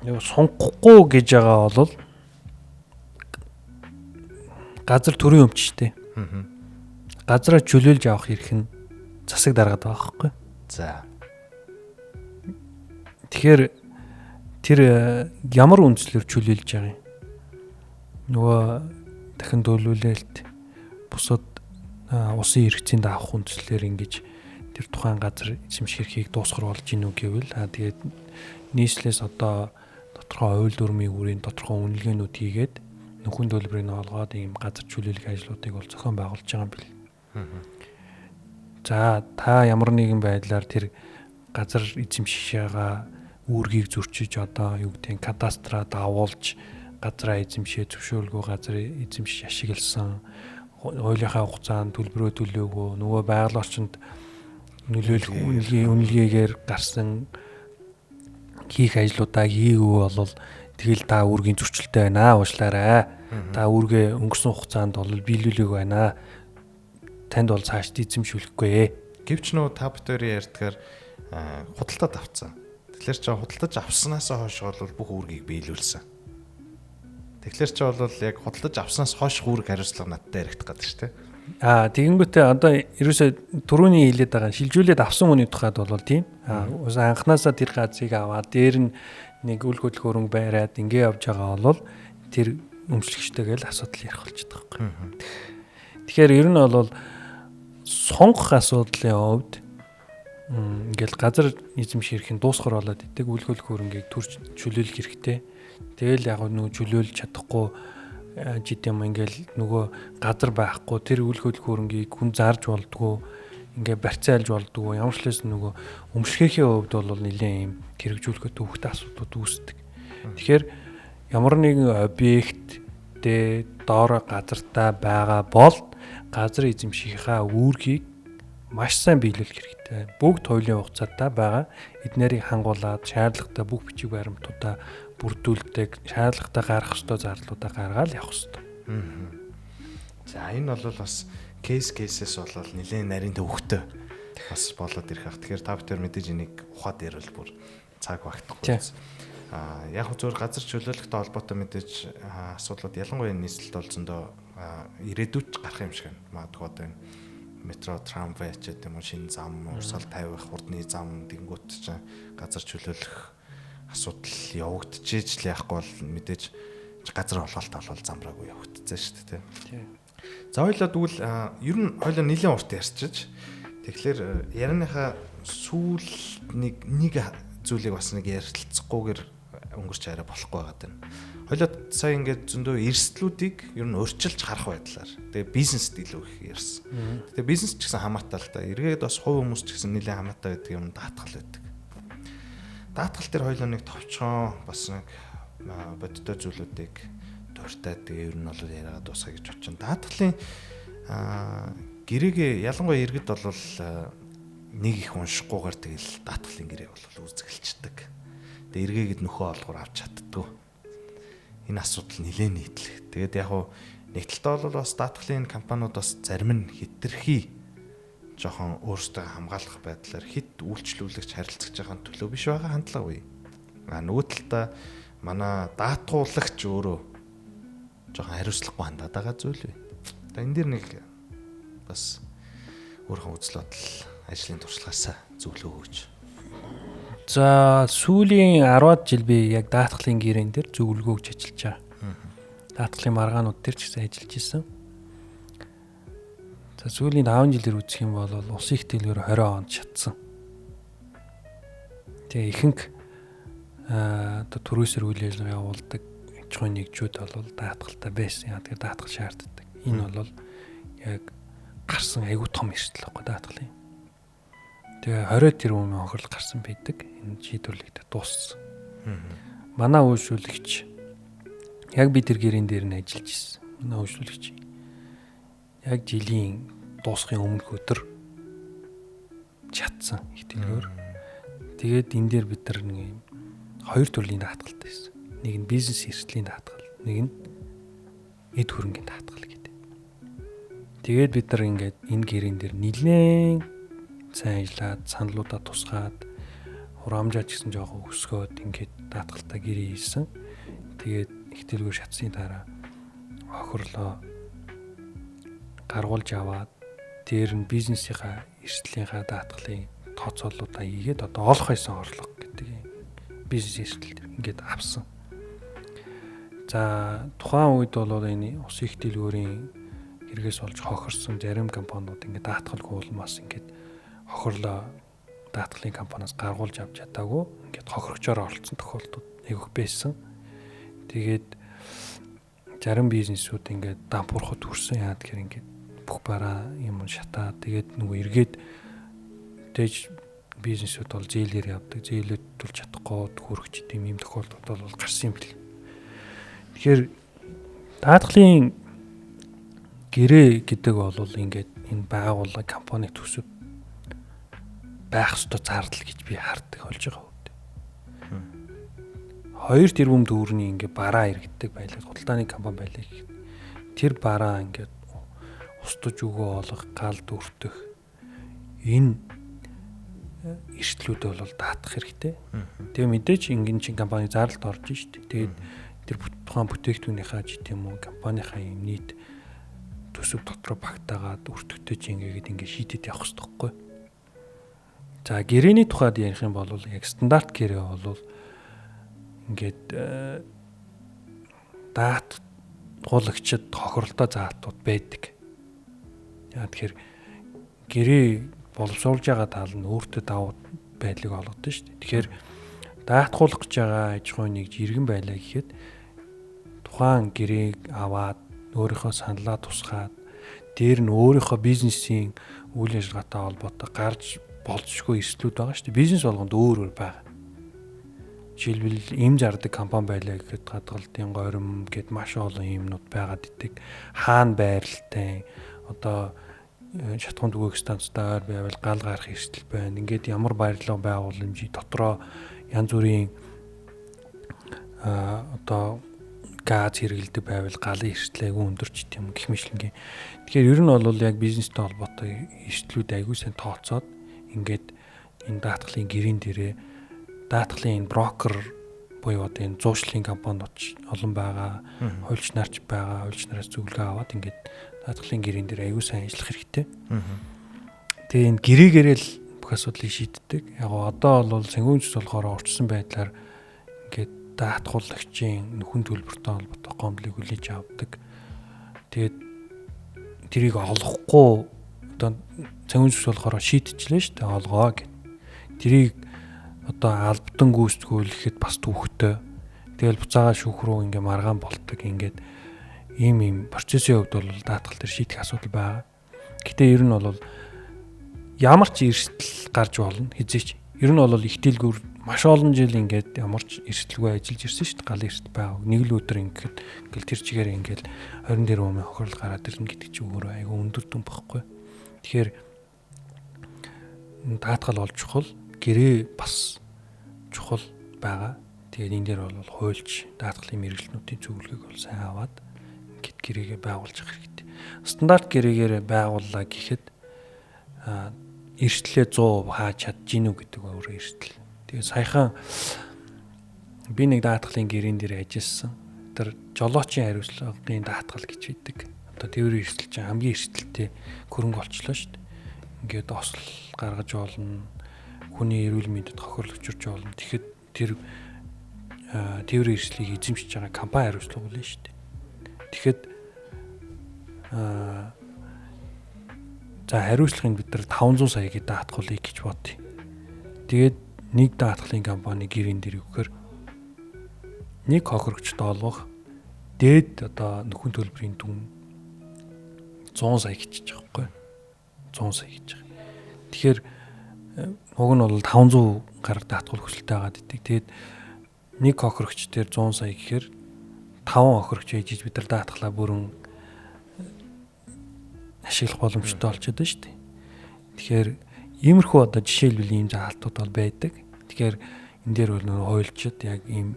нэг сунгахгүй гэж байгаа бол газар төрийн өмч штэ. Газраа чөлөөлж авах эрх нь засаг даргаад байгаа байхгүй. За. Тэгэхээр тэр ямар үндслээр чөлөөлж байгаа юм? Нөгөө дахин төлөвлөлт бусад усын хэрэгцээнд авах үндслээр ингэж тэр тухайн газар эзэмших эрхийг дуусгах болж гинүү гэвэл тэгээд нийслэлээс одоо тодорхой хууль дүрмийн үрийн тодорхой үнэлгээнүүд хийгээд нөхөн төлбөрийг олгоод ийм газар чөлөөлөх ажлуудыг бол зохион байгуулж байгаа юм бэл. За та ямар нэгэн байдлаар тэр газар эзэмшиж байгаа үүргийг зөрчиж одоо юу гэдэг нь кадастраа давуулж газраа эзэмшээ зөвшөөрөлгүй газар эзэмшиж ашигласан хуулийнхаа хугацаанд төлбөрөө төлөөгүй нөгөө байгаль орчинд нөлөөлөх үнэлгээгээр гарсан хийх ажлуудаа хийгээгүй бол тэгэл та үүргийн зөрчилтэй байна уучлаарай. Та үүргээ өнгөрсөн хугацаанд бол биелүүлээгүй байна. Танд бол цааш эзэмшүүлэхгүй. Гэвч нөө та бүхэн ярьдгаар худалдаад авцсан. Тэгэхээр чи худалдаж авснаасаа хойш бол бүх үүргийг биелүүлсэн. Тэгэхээр чи бол яг худалдаж авснаас хойш үүрэг хариуцлага надтай яригдах гэдэг шүү дээ. Тэгэнгүүтээ одоо ерөөсөө түрүүний хэлээд байгаа шилжүүлээд авсан хүний тухайд бол тийм. Анхнаасаа тэр газрыг аваад дээр нь нэг үл хөдлөх хөрөнгө байраад ингээ явж байгаа бол тэр өмчлөгчтэйгээ л асуудал ярих болчихдог байхгүй. Тэгэхээр ер нь бол сонгох асуудлын хувьд ингээл газар эзэмших эрх нь дуусгар болоод идэг үл хөдлөх хөрөнгийг төрж чөлөөлөх хэрэгтэй. Тэгэл яг нөгөө чөлөөлж чадахгүй жид юм ингээл нөгөө газар байхгүй тэр үл хөдлөх хөрөнгийг хүн зарж болдгоо ингээ барьцаалж болдгоо ямар ч лээс нөгөө өмчлөхийн хувьд бол нэлээд юм хэрэгжүүлэхэд төвхтэй асуудлууд үүсдэг. Тэгэхээр ямар нэгэн объект дэ доороо газартаа байгаа бол газар эзэмшийнхаа үүргийг маш сайн биелүүлэх хэрэгтэй. Бүгд хуулийн хугацаатай байгаа эднэрийг хангуулад шаардлагатай бүх бичиг баримтуудаа бүрдүүлдэг, шаардлагатай гаргах ёстой зарлуудаа гаргаад явах ёстой. За энэ бол бас кейсээс бол нэлээд нарийн төвхтэй бас болоод ирэх ах. Тэгэхээр та бүхэн мэдээж энийг ухаад ярил бүр цаг багтахгүй. Яг зөвхөн газар чөлөөлөхтэй холбоотой мэдээж асуудлууд ялангуяа нийслэлд бол зөндөө ирээдүйд гарах юм шиг байна. Магадгүй одоо энэ метро, трамвай ч гэдэг юм уу, шинэ зам, урсгал тавих, хурдны зам тэгэнгүүт чинь газар чөлөөлөх асуудал явагдчихэж л яахгүй бол мэдээж газар олголт бол замраагүй явагдчихсан шүү дээ. За хоёлаа тэгвэл ер нь хоёлаа нэлийн урт ярьчиж тэгэхээр ярианыхаа сүүл нэг зүйлийг бас нэг ярилцахгүйгээр өнгөрч арай болохгүй байгаа даа. Хоёлаа сая ингээд зөндөө эрсдлүүдийг ер нь өөрчилж харах байдлаар. Тэгээ бизнест илүү их ярьсан. Тэгээ бизнес ч гэсэн хамаатай л та. Эргээд бас хувь хүмүүс ч гэсэн нэлээд хамаатай байдаг юм даатгал байдаг. Даатгал дээр хоёлаа нэг товчхон бас нэг бодиттой зүйлүүдийг дуртай тэгээ ер нь бол яриагаа дуусгая гэж бодчихно. Даатгалын Гэрээгээ ялангуяа иргэд бол нэг их уншихгүйгээр тэгэл даатгалын гэрээ бол үзгэлчдэг. Тэгээ эргээгээд нөхөө олгоор авч чаддгүй. Энэ асуудал нэлээд нийтлэг. Тэгээд яг хуу нэг талдаа бол бас даатгалын компаниуд бас зарим нь хитрхи жоохон өөрсдөө хамгаалах байдлаар хит үйлчлүүлэгч харилцагч байгаа төлөө биш байгаа хандлага үе. А нөгөө талдаа манай даатгуулагч өөрөө жоохон хариуцлагагүй хандаад байгаа зүйл бай. Одоо энэ дэр нэг бас өөрийнхөө үзэл бодол ажлын туршлагаас зөвлөгөө өгөөч. За сүүлийн 10-аад жил би яг даатгалын гэрээн дээр зөвлөгөө өгч ажиллаж байгаа. Даатгалын маргаанууд дээр ч гэсэн ажиллаж исэн. За сүүлийн 5 жилээр үзэх юм бол улсын их дэлгүүр 20 онд шатсан. Тэгээ ихэнх одоо төрөөсөр үйл ажиллагаа явуулдаг аж ахуйн нэгжүүд бол даатгалтай байсан. Яг тэгэхээр даатгал шаарддаг. Энэ бол яг гарсан айгүй том эрсдэл байхгүй даатгалын. Тэгээ 20 тэрбумын хохирол гарсан байдаг. Энэ шийдвэрлэгдээ дууссан. Манай үйлшүүлэгч яг би тэр гэрэн дээр нь ажиллаж ирсэн. Манай үйлшүүлэгч яг жилийн дуусахын өмнөх өдөр чадсан их дэлгүүр. Тэгээд энэ дээр бид нар нэг юм хоёр төрлийн даатгалтай байсан. Нэг нь бизнес эрсдлийн даатгал, нэг нь эд хөрөнгийн даатгал гэдэг. Тэгээд бид нар ингээд энэ гэрэн дээр нэлээд сайн ажиллаад, саналуудаа тусгаад, хураамжаа ч гэсэн жоохон өсгөөд ингээд даатгалтай гэрээ хийсэн. Тэгээд их дэлгүүр шатсны дараа хохирлоо гаргуулж аваад дээр нь бизнесийнхаа эрсдлийнхаа даатгалын тооцоолуудаа хийгээд одоо олох байсан орлого гэдэг юм бизнес эрсдэл ингээд авсан. За тухайн үед бол энэ ус их дэлгүүрийн хэрэгээс олж хохирсон зарим компаниуд ингээд даатгалгүй улмаас ингээд хохирлоо даатгалын компаниас гаргуулж авч чадаагүй ингээд хохирогчоор оролцсон тохиолдлууд айгүйх байсан. Тэгээд зарим бизнесүүд ингээд дампуурхад хүрсэн. Яа тэгэхээр ингээд бүх бараа юм шатаа. Тэгээд нөгөө эргээд дэж бизнесүүд бол зээлээр явдаг. Зээлүүд төлж чадахгүй хөрөгч тийм юм тохиолдлууд бол гарсан юм бэл. Тэгэхээр даатгалын гэрээ гэдэг бол ингээд энэ байгууллага компани төсөв байх ёстой зардал гэж би хардаг болж байгаа үү. 2 тэрбум төгрөгийн ингээ бараа иргэдэг байлаа. Худалдааны компани байлаа гэх. Тэр бараа ингээд устж өгөө олох, гал дүртэх энэ эрсдлүүд бол даатгах хэрэгтэй. Тэгээ мэдээж ингэн чин компани зардалд орж шít. Тэгээд тэр тухайн бүтээгдэхүүнийхээ ч тийм үү компанийнхаа юм нийт төсөв дотроо багтаагаад өртөгтэй чи ингээд ингээ шийдэд явах хэрэгтэй байхгүй. За гэрээний тухайд ярих юм бол яг стандарт гэрээ бол ингээд даатгуулагчид хохиролтой заалтууд байдаг. Яа тэгэхээр гэрээ боловсруулж байгаа тал нь өөртөө давуу байдлыг олгодог шүү дээ. Тэгэхээр даатгуулах гэж байгаа аж ахуйн нэгж иргэн байлаа гэхэд тухайн гэрээг аваад өөрийнхөө саналаа тусгаад дээр нь өөрийнхөө бизнесийн үйл ажиллагаатай холбоотой гарч болзошгүй эрсдлүүд байгаа шүү дээ. Бизнес болгонд өөр өөр байгаа. Жишээлбэл эм зардаг компани байлаа гэхэд гадгалдын горим гэд маш олон юмнууд байгаад идэг. Хаана байралтай одоо шатхуун түгээх станцтай ойр байвал гал гарах эрсдэл байна. Ингээд ямар байрлал байгууламжийн дотроо янз бүрийн одоо газ хэрэгэлдэг байвал галын эрсдэл айгүй өндөр ч тийм гэх мэтлэнгийн. Тэгэхээр ер нь бол яг бизнестэй холбоотой эрсдлүүд айгүй сайн тооцоод ингээд энэ даатгалын гэрийн дээрээ даатгалын энэ брокер буюу одоо энэ зуушлын компаниуд олон байгаа, хуульч нарч байгаа, хуульч нараас зөвлөгөө аваад ингээд даатгалын гэрийн дээр аягүй сайн ажиллах хэрэгтэй. Тэгээ энэ гэрээгээрээ л бүх асуудлыг шийддэг. Яг одоо бол санхүүжил болохоор урьдчилсан байдлаар ингээд даатгуулагчийн нөхөн төлбөртэй холбоотой гомдлыг хүлээж авдаг. Тэгээд тэрийг олохгүй одоо санхүүжил болохоор шийдчихлээ шүү дээ, олгоо гэд. Тэрийг одоо албадан гүйцэтгүүлэхэд бас түүхтэй. Тэгэл буцаага шүүх рүү ингээ маргаан болдог. Ингээд ийм процессын хувьд бол даатгал дээр шийдэх асуудал байгаа. Гэтэ ер нь бол ямар ч эрсдэл гарч болно хизээч. Ер нь бол их дэлгүүр маш олон жил ингээд ямар ч эрсдэлгүй ажиллаж ирсэн шүү дээ. Гал эрсдэл байгаа. Нэг л өдөр ингээд ингээл тэр чигээр ингээд 20 тэрбумын хохирол гараад ирнэ гэдэг чинь өөрөө айгүй өндөр дүн багхгүй. Тэгэхээр даатгал бол чухал, гэрээ бас чухал байгаа. Тэгээд энэ дээр бол хуульч даатгалын мэргэжилтнүүдийн зөвлөгөөг бол сайн аваад ингээд гэрээгээ байгуулж явах хэрэгтэй. Стандарт гэрээгээр байгууллаа гэхэд эрсдлээ 100% хааж чадж гинүү гэдэг өөрөө эрсдэл. Тэгээд саяхан би нэг даатгалын гэрээн дээр ажилласан. Тэр жолоочийн хариуцлагын даатгал гэж байдаг. Одоо тээврийн эрсдэл чинь хамгийн эрсдэлтэй хөрөнгө олчлоо шүү дээ. Ингээд осол гаргаж болно. Хүний эрүүл мэндэд хохирол учирч болно. Тэгэхэд тэр тээврийн эрсдлийг эзэмшиж байгаа компани хариуцлага үлээ шүү дээ. Тэгэхэд за хариуцлагыг бид нар 500 саяыг даатгуулъя гэж бодъё. Тэгээд нэг даатгалын компани гэрэн дээр өгөхөр нэг хохирогчд олгох дээд одоо нөхөн төлбөрийн дүн 100 сая гэж байгаа байхгүй 100 сая гэж байгаа. Тэгэхээр уг нь бол 500 гараг даатгуул хүсэлтэй байгаад идэг. Тэгээд нэг хохирогч дээр 100 сая гэхээр 5 хохирогч ээжиж бид нар даатгалаа бүрэн ашиглах боломжтой болчиход байна шүү дээ. Тэгэхээр иймэрхүү одоо жишээлбэл ийм заалтууд бол байдаг. Тэгэхээр энэ дээр бол нөр хуульчид яг ийм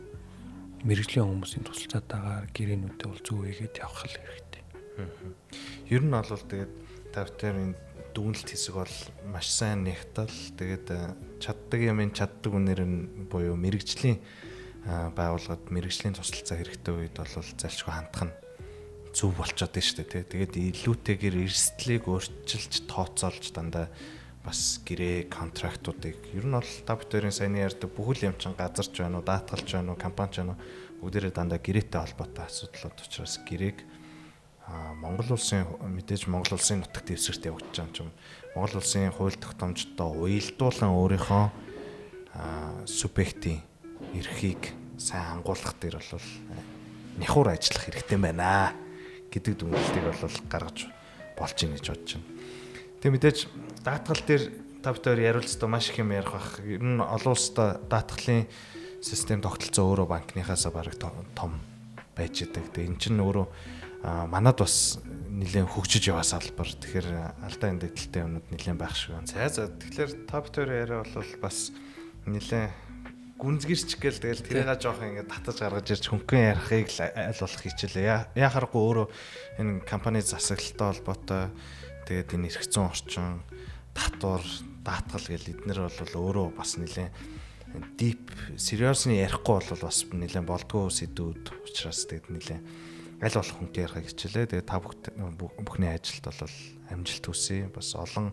мэрэгжлийн хүмүүсийн тусалцаатайгаар гэрээнүүдээ бол зөв хийгээд явах хэрэгтэй. Ер нь бол тэгээд тавтар энэ дүгнэлт хэсэг бол маш сайн нэгтэл тэгээд чаддаг юм чаддаг үнээр нь буюу мэрэгжлийн байгууллагад мэрэгжлийн тусалцаа хэрэгтэй үед бол залшгүй хандах нь зөв болчиход байна шүү дээ. Тэгээд илүүтэйгээр эрсдлийг өөрчилж тооцоолж дандаа бас гэрээ контрактуудыг ер нь бол та бүхэн саяны ярьдаг бүхэл юм чин газарч байна уу, даатгалч байна уу, компанич байна уу бүгдээрээ дандаа гэрээтэй холбоотой асуудлууд учраас гэрээг Монгол улсын мэдээж Монгол улсын нутаг дэвсгэрт явагдаж байгаа юм чинь Монгол улсын хууль тогтоомжтой уялдуулан өөрийнхөө субъектийн эрхийг сайн ангуулах дээр бол няхуур ажиллах хэрэгтэй байна гэдэг дүгнэлтийг бол гаргаж болж ийн гэж бодож байна. Тэгээ мэдээж даатгал дээр та бүхэн яриулцдаа маш их юм ярих бах. Ер нь олон улсад даатгалын систем тогтолцоо өөрөө банкныхаасаа бараг том байж идэг. Тэгээ эн чинь өөрөө манад бас нэлээд хөгжиж яваа салбар. Тэгэхээр алдаа эндэгдэлтэй юмнууд нэлээд байх шиг байна. За тэгэхээр та бүхэн яриа бол бас нэлээд гүнзгийрч гээл тэгэл тэрийг жоох ингээд татаж гаргаж ирж хөнгөн ярихыг л аль болох хичээлээ. Яхаарахгүй өөрөө энэ компани засаглалтай холбоотой тэгээд энэ эрх зүйн орчин, татвар, даатгал гэл эднэр бол өөрөө бас нэлээд deep seriously ярихгүй бол бас нэлээд болдгоо сэдвүүд учраас тэгээд нэлээд аль болох хөнгөн ярихыг хичээлээ. Тэгээд та бүхний ажилд бол амжилт хүсье. Бас олон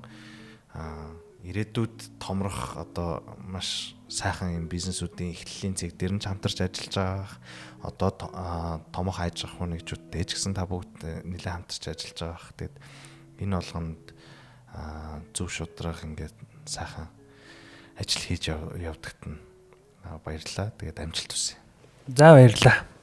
ирээдүйд томрох одоо маш сайхан юм бизнесүүдийн эхлэлийн цэг дээр нь ч хамтарч ажиллаж байгаа. Одоо томох аж ахуй нэгжүүдтэй ч гэсэн та бүгд нэлээд хамтарч ажиллаж байгаа. Тэгээд энэ болгонд зөв шудраг ингээд сайхан ажил хийж явдагт нь баярлалаа. Тэгээд амжилт хүсье. За баярлалаа.